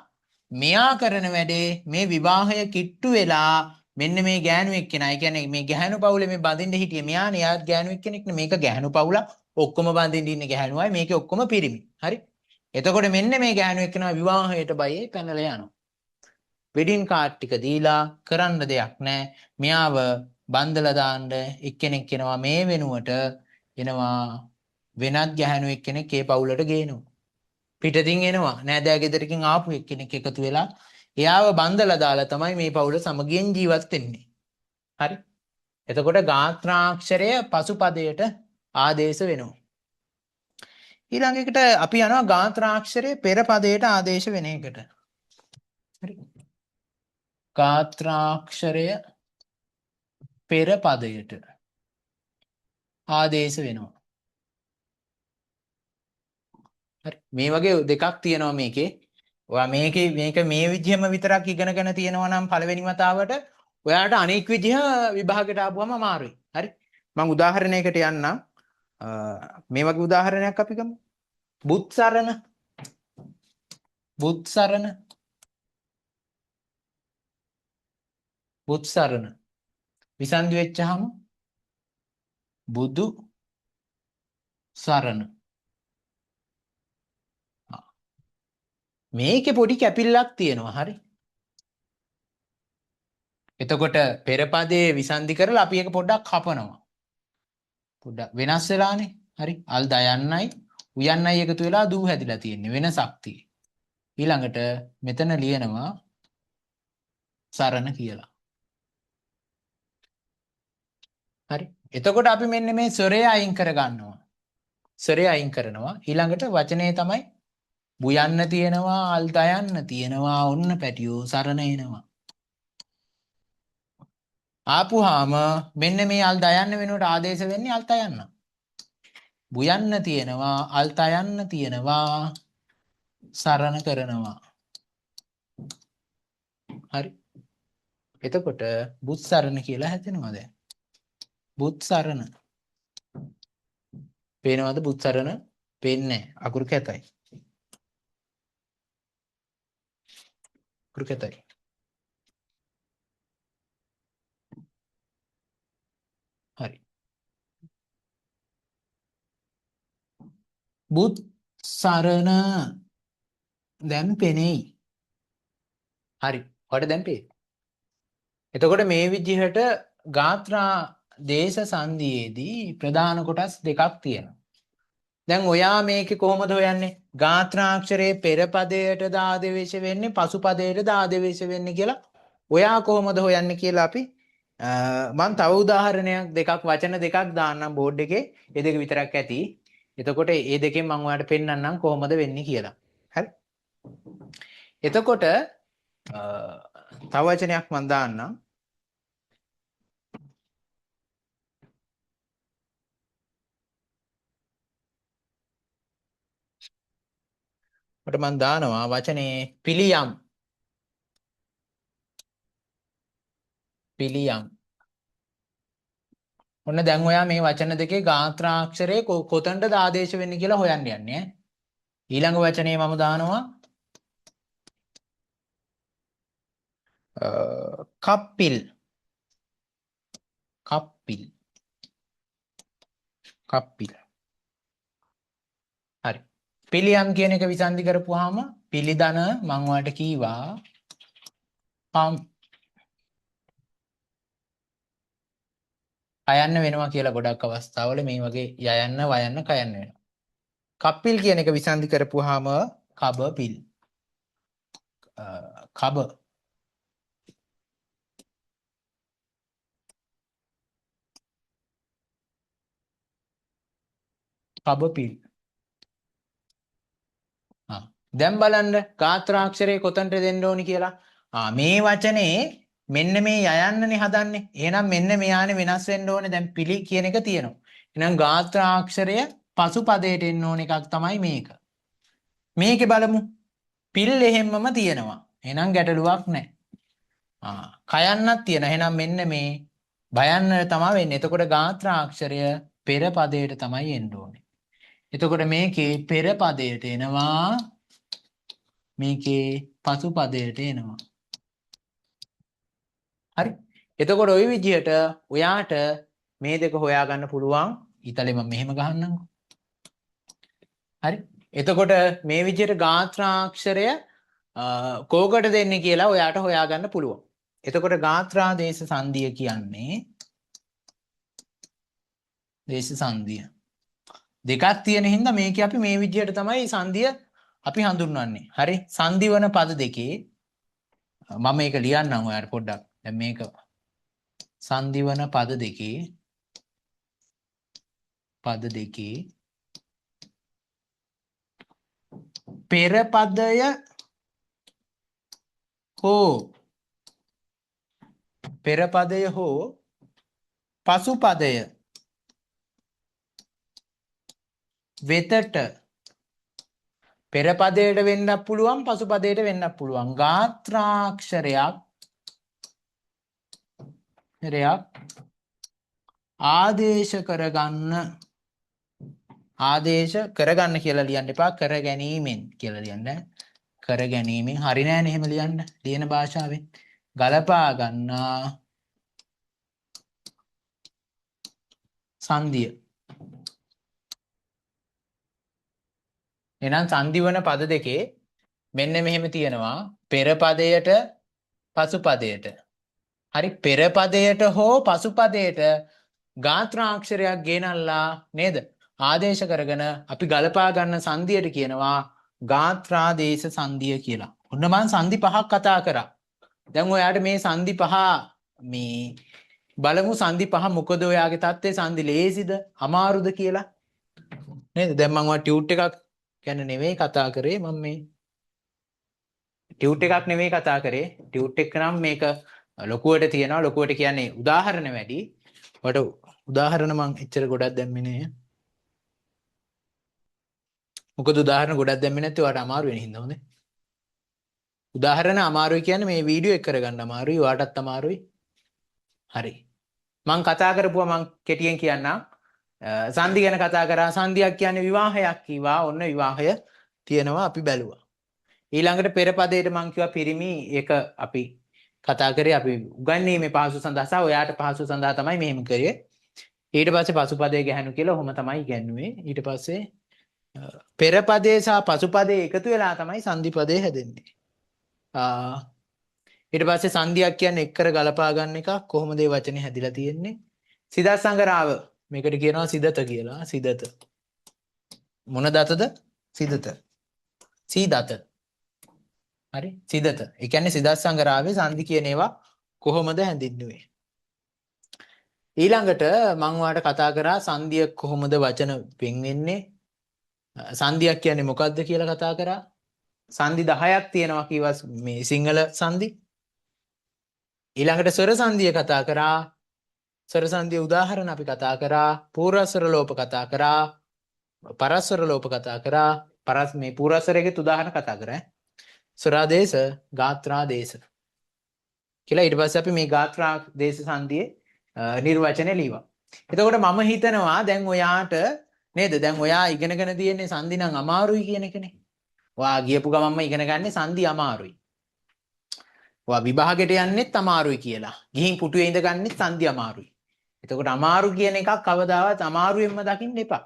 මෙයා කරන වැඩේ මේ විවාහය කිට්ටු වෙලා මෙන්න මේ ගෑනු එක්කෙනා, ඒ කියන්නේ මේ ගැහණු පවුලේ මේ බඳින්න හිටියේ මෙයානේ, එයාත් ගෑනු එක්කෙනෙක් නේ. මේක ගැහණු පවුලක්, ඔක්කොම බඳින්න ඉන්නේ ගැහණු අය, මේකේ ඔක්කොම පිරිමි. හරි. එතකොට මෙන්න මේ ගැහණු එක්කෙනා විවාහයට බයේ පැනලා යනවා. වෙඩින් කාඩ් ටික දීලා කරන්න දෙයක් නෑ. මෙයාව බන්දලා දාන්න එක්කෙනෙක් එනවා. මේ වෙනුවට එනවා වෙනත් ගැහණු එක්කෙනෙක් ඒ පවුලට ගේනවා. පිටතින් එනවා නෑදෑ ගෙදරකින් ආපු එක්කෙනෙක් එකතු වෙලා එයාව බන්දලා දාලා තමයි මේ පවුල සමගියෙන් ජීවත් වෙන්නේ. හරි. එතකොට ගාත්‍රාක්ෂරය පසුපදයට ආදේශ වෙනවා. ඊළඟ එකට අපි යනවා ගාත්‍රාක්ෂරය පෙර පදයට ආදේශ වෙන එකට. හරි. ගාත්‍රාක්ෂරය පෙර පදයට ආදේශ වෙනවා. හරි. මේ වගේ දෙකක් තියෙනවා මේකේ. ඔයා මේකේ මේක මේ විදිහම විතරක් ඉගෙනගෙන තියෙනවා නම් පළවෙනි වතාවට ඔයාට අනෙක් විදිහ විභාගයට ආපුවම අමාරුයි. හරි. මං උදාහරණයකට යන්නම්. මේ වගේ උදාහරණයක් අපි ගමු. බුත්සරණ. බුත්සරණ. බුත්සරණ. විසන්ධි වෙච්චාම බුදු සරණ. මේකේ පොඩි කැපිල්ලක් තියෙනවා. හරි. එතකොට පෙරපදේ විසන්ධි කරලා අපි ඒක පොඩ්ඩක් කපනවා. පොඩ්ඩක් වෙනස් වෙලානේ. හරි. අල් දයන්නයි උයන්නයි එකතු වෙලා දූ හැදිලා තියෙන්නේ. වෙනසක් තියෙන්නේ. ඊළඟට මෙතන ලියනවා සරණ කියලා. හරි. එතකොට අපි මෙන්න මේ ස්වරය අයින් කර ගන්නවා. ස්වරය අයින් කරනවා. ඊළඟට වචනේ තමයි බුයන්න තියෙනවා, අල් තයන්න තියෙනවා, ඔන්න පැටියෝ සරණ එනවා. ආපුහාම මෙන්න මේ අල් දයන්න වෙනුවට ආදේශ වෙන්නේ අල් තයන්න. බුයන්න තියෙනවා, අල් තයන්න තියෙනවා, සරණ කරනවා. හරි. එතකොට බුත් සරණ කියලා හැදෙනවා දැන්. බුත් සරණ. පේනවද බුත් සරණ? පේන්නේ නැහැ. අකුරු කැතයි. අකුරු කැතයි. හරි. බුත් සරණ දැන් පෙනෙයි. හරි. ඔයාලට දැන් පේයි. එතකොට මේ විදිහට ගාත්‍රා දේශ සංධියේදී ප්‍රධාන කොටස් දෙකක් තියෙනවා. දැන් ඔයා මේකේ කොහොමද හොයන්නේ? ගාත්‍රාක්ෂරයේ පෙර පදයට ආදේශ වෙන්නේ පසු පදයට ආදේශ වෙන්නේ කියලා ඔයා කොහොමද හොයන්නේ කියලා අපි මං තව උදාහරණයක් දෙකක් වචන දෙකක් දාන්නම් බෝඩ් එකේ. ඒ දෙක විතරක් ඇති. එතකොට ඒ දෙකෙන් මං ඔයාලට පෙන්නන්නම් කොහොමද වෙන්නේ කියලා. හරි. එතකොට තව වචනයක් මං දාන්නම්. මට මං දානවා වචනේ පිළියම්. පිළියම්. ඔන්න දැන් ඔයා මේ වචන දෙකේ ගාත්‍රාක්ෂරේ කොතනටද ආදේශ වෙන්නේ කියලා හොයන්න යන්නේ ඈ. ඊළඟ වචනේ මම දානවා කප්පිල්. කප්පිල්. කප්පිල්. හරි. පිළියම් කියන එක විසන්ධි කරපුවාම පිළිදන මං ඔයාලට කීවා පම් අයන්න වෙනවා කියලා ගොඩක් අවස්ථාවල මේ වගේ යයන්න වයන්න කයන්න වෙනවා. කප්පිල් කියන එක විසන්ධි කරපුවාම කබ පිල්. කබ කබ පිල්. දැන් බලන්න ගාත්‍රාක්ෂරේ කොතනට දෙන්න ඕනි කියලා. මේ වචනේ මෙන්න මේ යයන්නනේ හදන්නේ. එහෙනම් මෙන්න මෙයානේ වෙනස් වෙන්න ඕනේ. දැන් පිළි කියන එක තියෙනවා. එහෙනම් ගාත්‍රාක්ෂරය පසු පදයට එන්න ඕන එකක් තමයි මේක. මේකේ බලමු. පිල් එහෙම්මම තියෙනවා. එහෙනම් ගැටලුවක් නැහැ. කයන්නක් තියෙනවා. එහෙනම් මෙන්න මේ බයන්න තමයි වෙන්නේ. එතකොට ගාත්‍රාක්ෂරය පෙර පදයට තමයි එන්න ඕනේ. එතකොට මේකේ පෙර පදයට එනවා, මේකේ පසු පදයට එනවා. හරි. එතකොට ওই විදිහට ඔයාට මේ දෙක හොයාගන්න පුළුවන්. ඊතලේ මම මෙහෙම ගහන්නම්කෝ. හරි. එතකොට මේ විදිහට ගාත්‍රාක්ෂරය කෝකට දෙන්නේ කියලා ඔයාට හොයාගන්න පුළුවන්. එතකොට ගාත්‍රා දේශ සංධිය කියන්නේ දේශ සංධිය දෙකක් තියෙන හින්දා මේකේ අපි මේ විදිහට තමයි සංධිය අපි හඳුන්වන්නේ. හරි. සංධි වන පද දෙකේ මම මේක ලියන්නම් ඔයාලට පොඩ්ඩක්. දැන් මේක සංධි වන පද දෙකේ පෙර පදය හෝ පෙර පදය හෝ පසු පදය වෙතට පෙර පදයට වෙන්නත් පුළුවන් පසු පදයට වෙන්නත් පුළුවන් ගාත්‍රාක්ෂරයක් ආදේශ කරගන්න ආදේශ කරගන්න කියලා ලියන්න එපා කර ගැනීමෙන් කියලා ලියන්න කර ගැනීමෙන් හරි නෑනේ එහෙම ලියන්න ලියන භාෂාවෙන් ගලපා ගන්නා සංධිය. එහෙනම් සංධි වන පද දෙකේ මෙන්න මෙහෙම තියෙනවා පෙර පදයට පසු පදයට. හරි පෙර පදයට හෝ පසු පදයට ගාත්‍රාක්ෂරයක් ගෙනල්ලා නේද ආදේශ කරගෙන අපි ගලපා ගන්න සංධියට කියනවා ගාත්‍රාදේශ සංධිය කියලා. ඔන්න මං සංධි පහක් කතා කරා. දැන් ඔයාට මේ සන්ධි පහ මේ බලමු සන්ධි පහ මොකද ඔයාගේ තත්ත්වය සන්ධි ලේසිද අමාරුද කියලා නේද? දැන් මං ඔයා ටියුට් එකක් ගැන නෙවෙයි කතා කරේ. මං මේ ටියුට් එකක් නෙවෙයි කතා කරේ. ටියුට් එක නම් මේක ලොකුවට තියෙනවා. ලොකුවට කියන්නේ උදාහරණ වැඩි. ඔයාට උදාහරණ මං එච්චර ගොඩක් දැම්මේ නෑ. මොකද උදාහරණ ගොඩක් දැම්මේ නැත්තේ ඔයාට අමාරු වෙන හින්දා. හොඳේ. උදාහරණ අමාරුයි කියන්නේ මේ වීඩියෝ එක කරගන්න අමාරුයි, ඔයාටත් අමාරුයි. හරි. මං කතා කරපුවා මං කෙටියෙන් කියන්නම්. සන්ධි ගැන කතා කරා. සන්ධියක් කියන්නේ විවාහයක් කිව්වා. ඔන්න විවාහය තියෙනවා අපි බැලුවා. ඊළඟට පෙර පදයට මං කිව්වා පිරිමි. ඒක අපි කතා කරේ අපි උගන්වීමේ පහසු සඳහා සහ ඔයාට පහසු සඳහා තමයි මෙහෙම කරේ. ඊට පස්සේ පසු පදයේ ගැහණු කියලා ඔහොම තමයි ඉගැන්නුවේ. ඊට පස්සේ පෙර පදයේ සහ පසු පදයේ එකතු වෙලා තමයි සන්ධි පදේ හැදෙන්නේ. ඊට පස්සේ සන්ධියක් කියන්නේ එක් කර ගලපා ගන්න එකක්. කොහොමද මේ වචනේ හැදිලා තියෙන්නේ? සිදත් සංගරාව මේකට කියනවා සිදත කියලා. සිදත මොන දතද? සිදත. සීදත. හරි, සිදත. ඒ කියන්නේ සිදත් සංගරාවේ සන්ධි කියන ඒවා කොහොමද හැඳින්නුවේ? ඊළඟට මං ඔයාලට කතා කරා සන්ධිය කොහොමද වචන වෙන් වෙන්නේ, සන්ධියක් කියන්නේ මොකද්ද කියලා කතා කරා. සන්ධි 10ක් තියෙනවා කිව්වා මේ සිංහල සන්ධි. ඊළඟට ස්වර සන්ධිය කතා කරා. ස්වර සන්ධිය උදාහරණ අපි කතා කරා. පූර්වස්වර ලෝප කතා කරා. පරස්වර ලෝප කතා කරා. පරස් මේ පූර්වස්වරයේත් උදාහරණ කතා කරා. ස්වරාදේශ, ගාත්‍රාදේශ කියලා. ඊට පස්සේ අපි මේ ගාත්‍රාදේශ සන්ධියේ නිර්වචනය ලිව්වා. එතකොට මම හිතනවා දැන් ඔයාට නේද, දැන් ඔයා ඉගෙනගෙන තියෙන්නේ සන්ධි නම් අමාරුයි කියන එකනේ. ඔයා ගියපු ගමන්ම ඉගෙන ගන්නේ සන්ධි අමාරුයි. ඔයා විභාගෙට යන්නෙත් අමාරුයි කියලා. ගිහින් පුටුවේ ඉඳ ගන්නෙත් සන්ධි අමාරුයි. එතකොට අමාරු කියන එකක් කවදාවත් අමාරුවෙන්ම දකින්න එපා.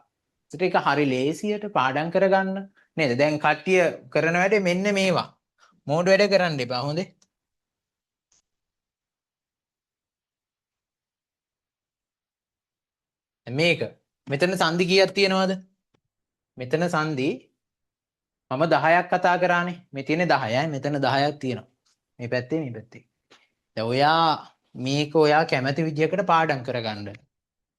ඒකට ඒක හරි ලේසියට පාඩම් කරගන්න නේද? දැන් කට්ටිය කරන වැඩේ මෙන්න මේවා. මෝඩ වැඩ කරන්න එපා. හොඳේ. මේක මෙතන සන්ධි කීයක් තියෙනවද? මෙතන සන්ධි මම 10ක් කතා කරානේ. මේ තියෙන්නේ 10යි. මෙතන 10ක් තියෙනවා. මේ පැත්තේ මේ පැත්තේ. දැන් ඔයා මේක ඔයා කැමති විදියකට පාඩම් කරගන්න.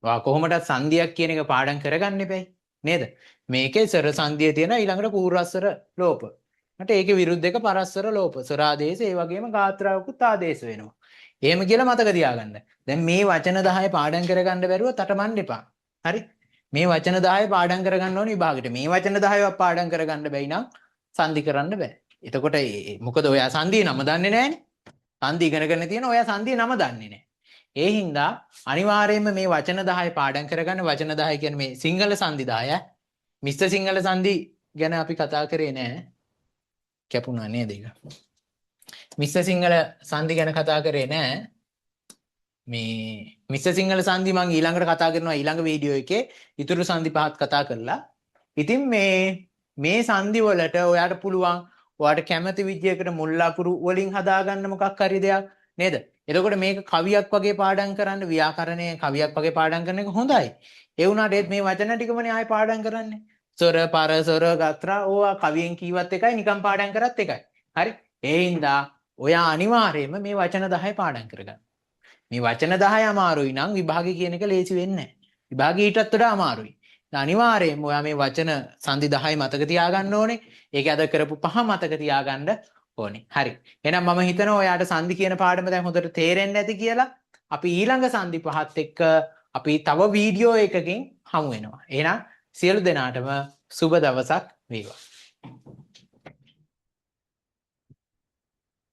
ඔයා කොහොමදත් සන්ධියක් කියන එක පාඩම් කරගන්න එපැයි නේද? මේකේ ස්වර සන්ධිය තියෙනවා, ඊළඟට පූර්වස්වර ලෝප. මට ඒකේ විරුද්ධ එක පරස්වර ලෝප. ස්වරාදේශ ඒ වගේම ගාත්‍රාවකුත් ආදේශ වෙනවා. එහෙම කියලා මතක තියාගන්න. දැන් මේ වචන 10 පාඩම් කරගන්න බැරුව තටමන්න එපා. හරි? මේ වචන 10 පාඩම් කරගන්න ඕනේ විභාගෙට. මේ වචන 10වත් පාඩම් කරගන්න බැයි නම් සන්ධි කරන්න බෑ. එතකොට මොකද ඔයා සන්ධිය නම දන්නේ නෑනේ. සන්ධි ඉගෙනගෙන තියෙන ඔයා සන්ධිය නම දන්නේ නෑ. ඒ හින්දා අනිවාර්යයෙන්ම මේ වචන 10 පාඩම් කරගන්න. වචන 10 කියන්නේ මේ සිංහල සන්ධි 10. මිශ්‍ර සිංහල සන්ධි ගැන අපි කතා කරේ නෑ. කැපුණා නේද ඒක? මිශ්‍ර සිංහල සන්ධි ගැන කතා කරේ නෑ. මේ මිශ්‍ර සිංහල සන්ධි මං ඊළඟට කතා කරනවා ඊළඟ වීඩියෝ එකේ. ඉතුරු සන්ධි පහත් කතා කරලා. ඉතින් මේ සන්ධි වලට ඔයාට පුළුවන් ඔයාට කැමති විදියකට මුල් අකුරු වලින් හදාගන්න මොකක් හරි දෙයක් නේද? එතකොට මේක කවියක් වගේ පාඩම් කරන්න, ව්‍යාකරණය කවියක් වගේ පාඩම් කරන එක හොඳයි. ඒ වුණාට ඒත් මේ වචන ටිකමනේ ආයෙ පාඩම් කරන්නේ. ස්වර, පර, ස්වර, ගත්‍රා ඕවා කවියෙන් කීවත් එකයි, නිකන් පාඩම් කරත් එකයි. හරි? ඒ හින්දා ඔයා අනිවාර්යයෙන්ම මේ වචන 10 පාඩම් කරගන්න. මේ වචන 10 අමාරුයි නම් විභාගය කියන එක ලේසි වෙන්නේ නැහැ. විභාගය ඊටත් වඩා අමාරුයි. අනිවාර්යයෙන්ම ඔයා මේ වචන සන්ධි 10 මතක තියාගන්න ඕනේ. ඒක අද කරපු පහ මතක තියාගන්න ඕනේ. හරි. එහෙනම් මම හිතනවා ඔයාට සන්ධි කියන පාඩම දැන් හොඳට තේරෙන්න ඇති කියලා. අපි ඊළඟ සන්ධි පහත් එක්ක අපි තව වීඩියෝ එකකින් හමු වෙනවා. එහෙනම් සියලු දෙනාටම සුබ දවසක් වේවා.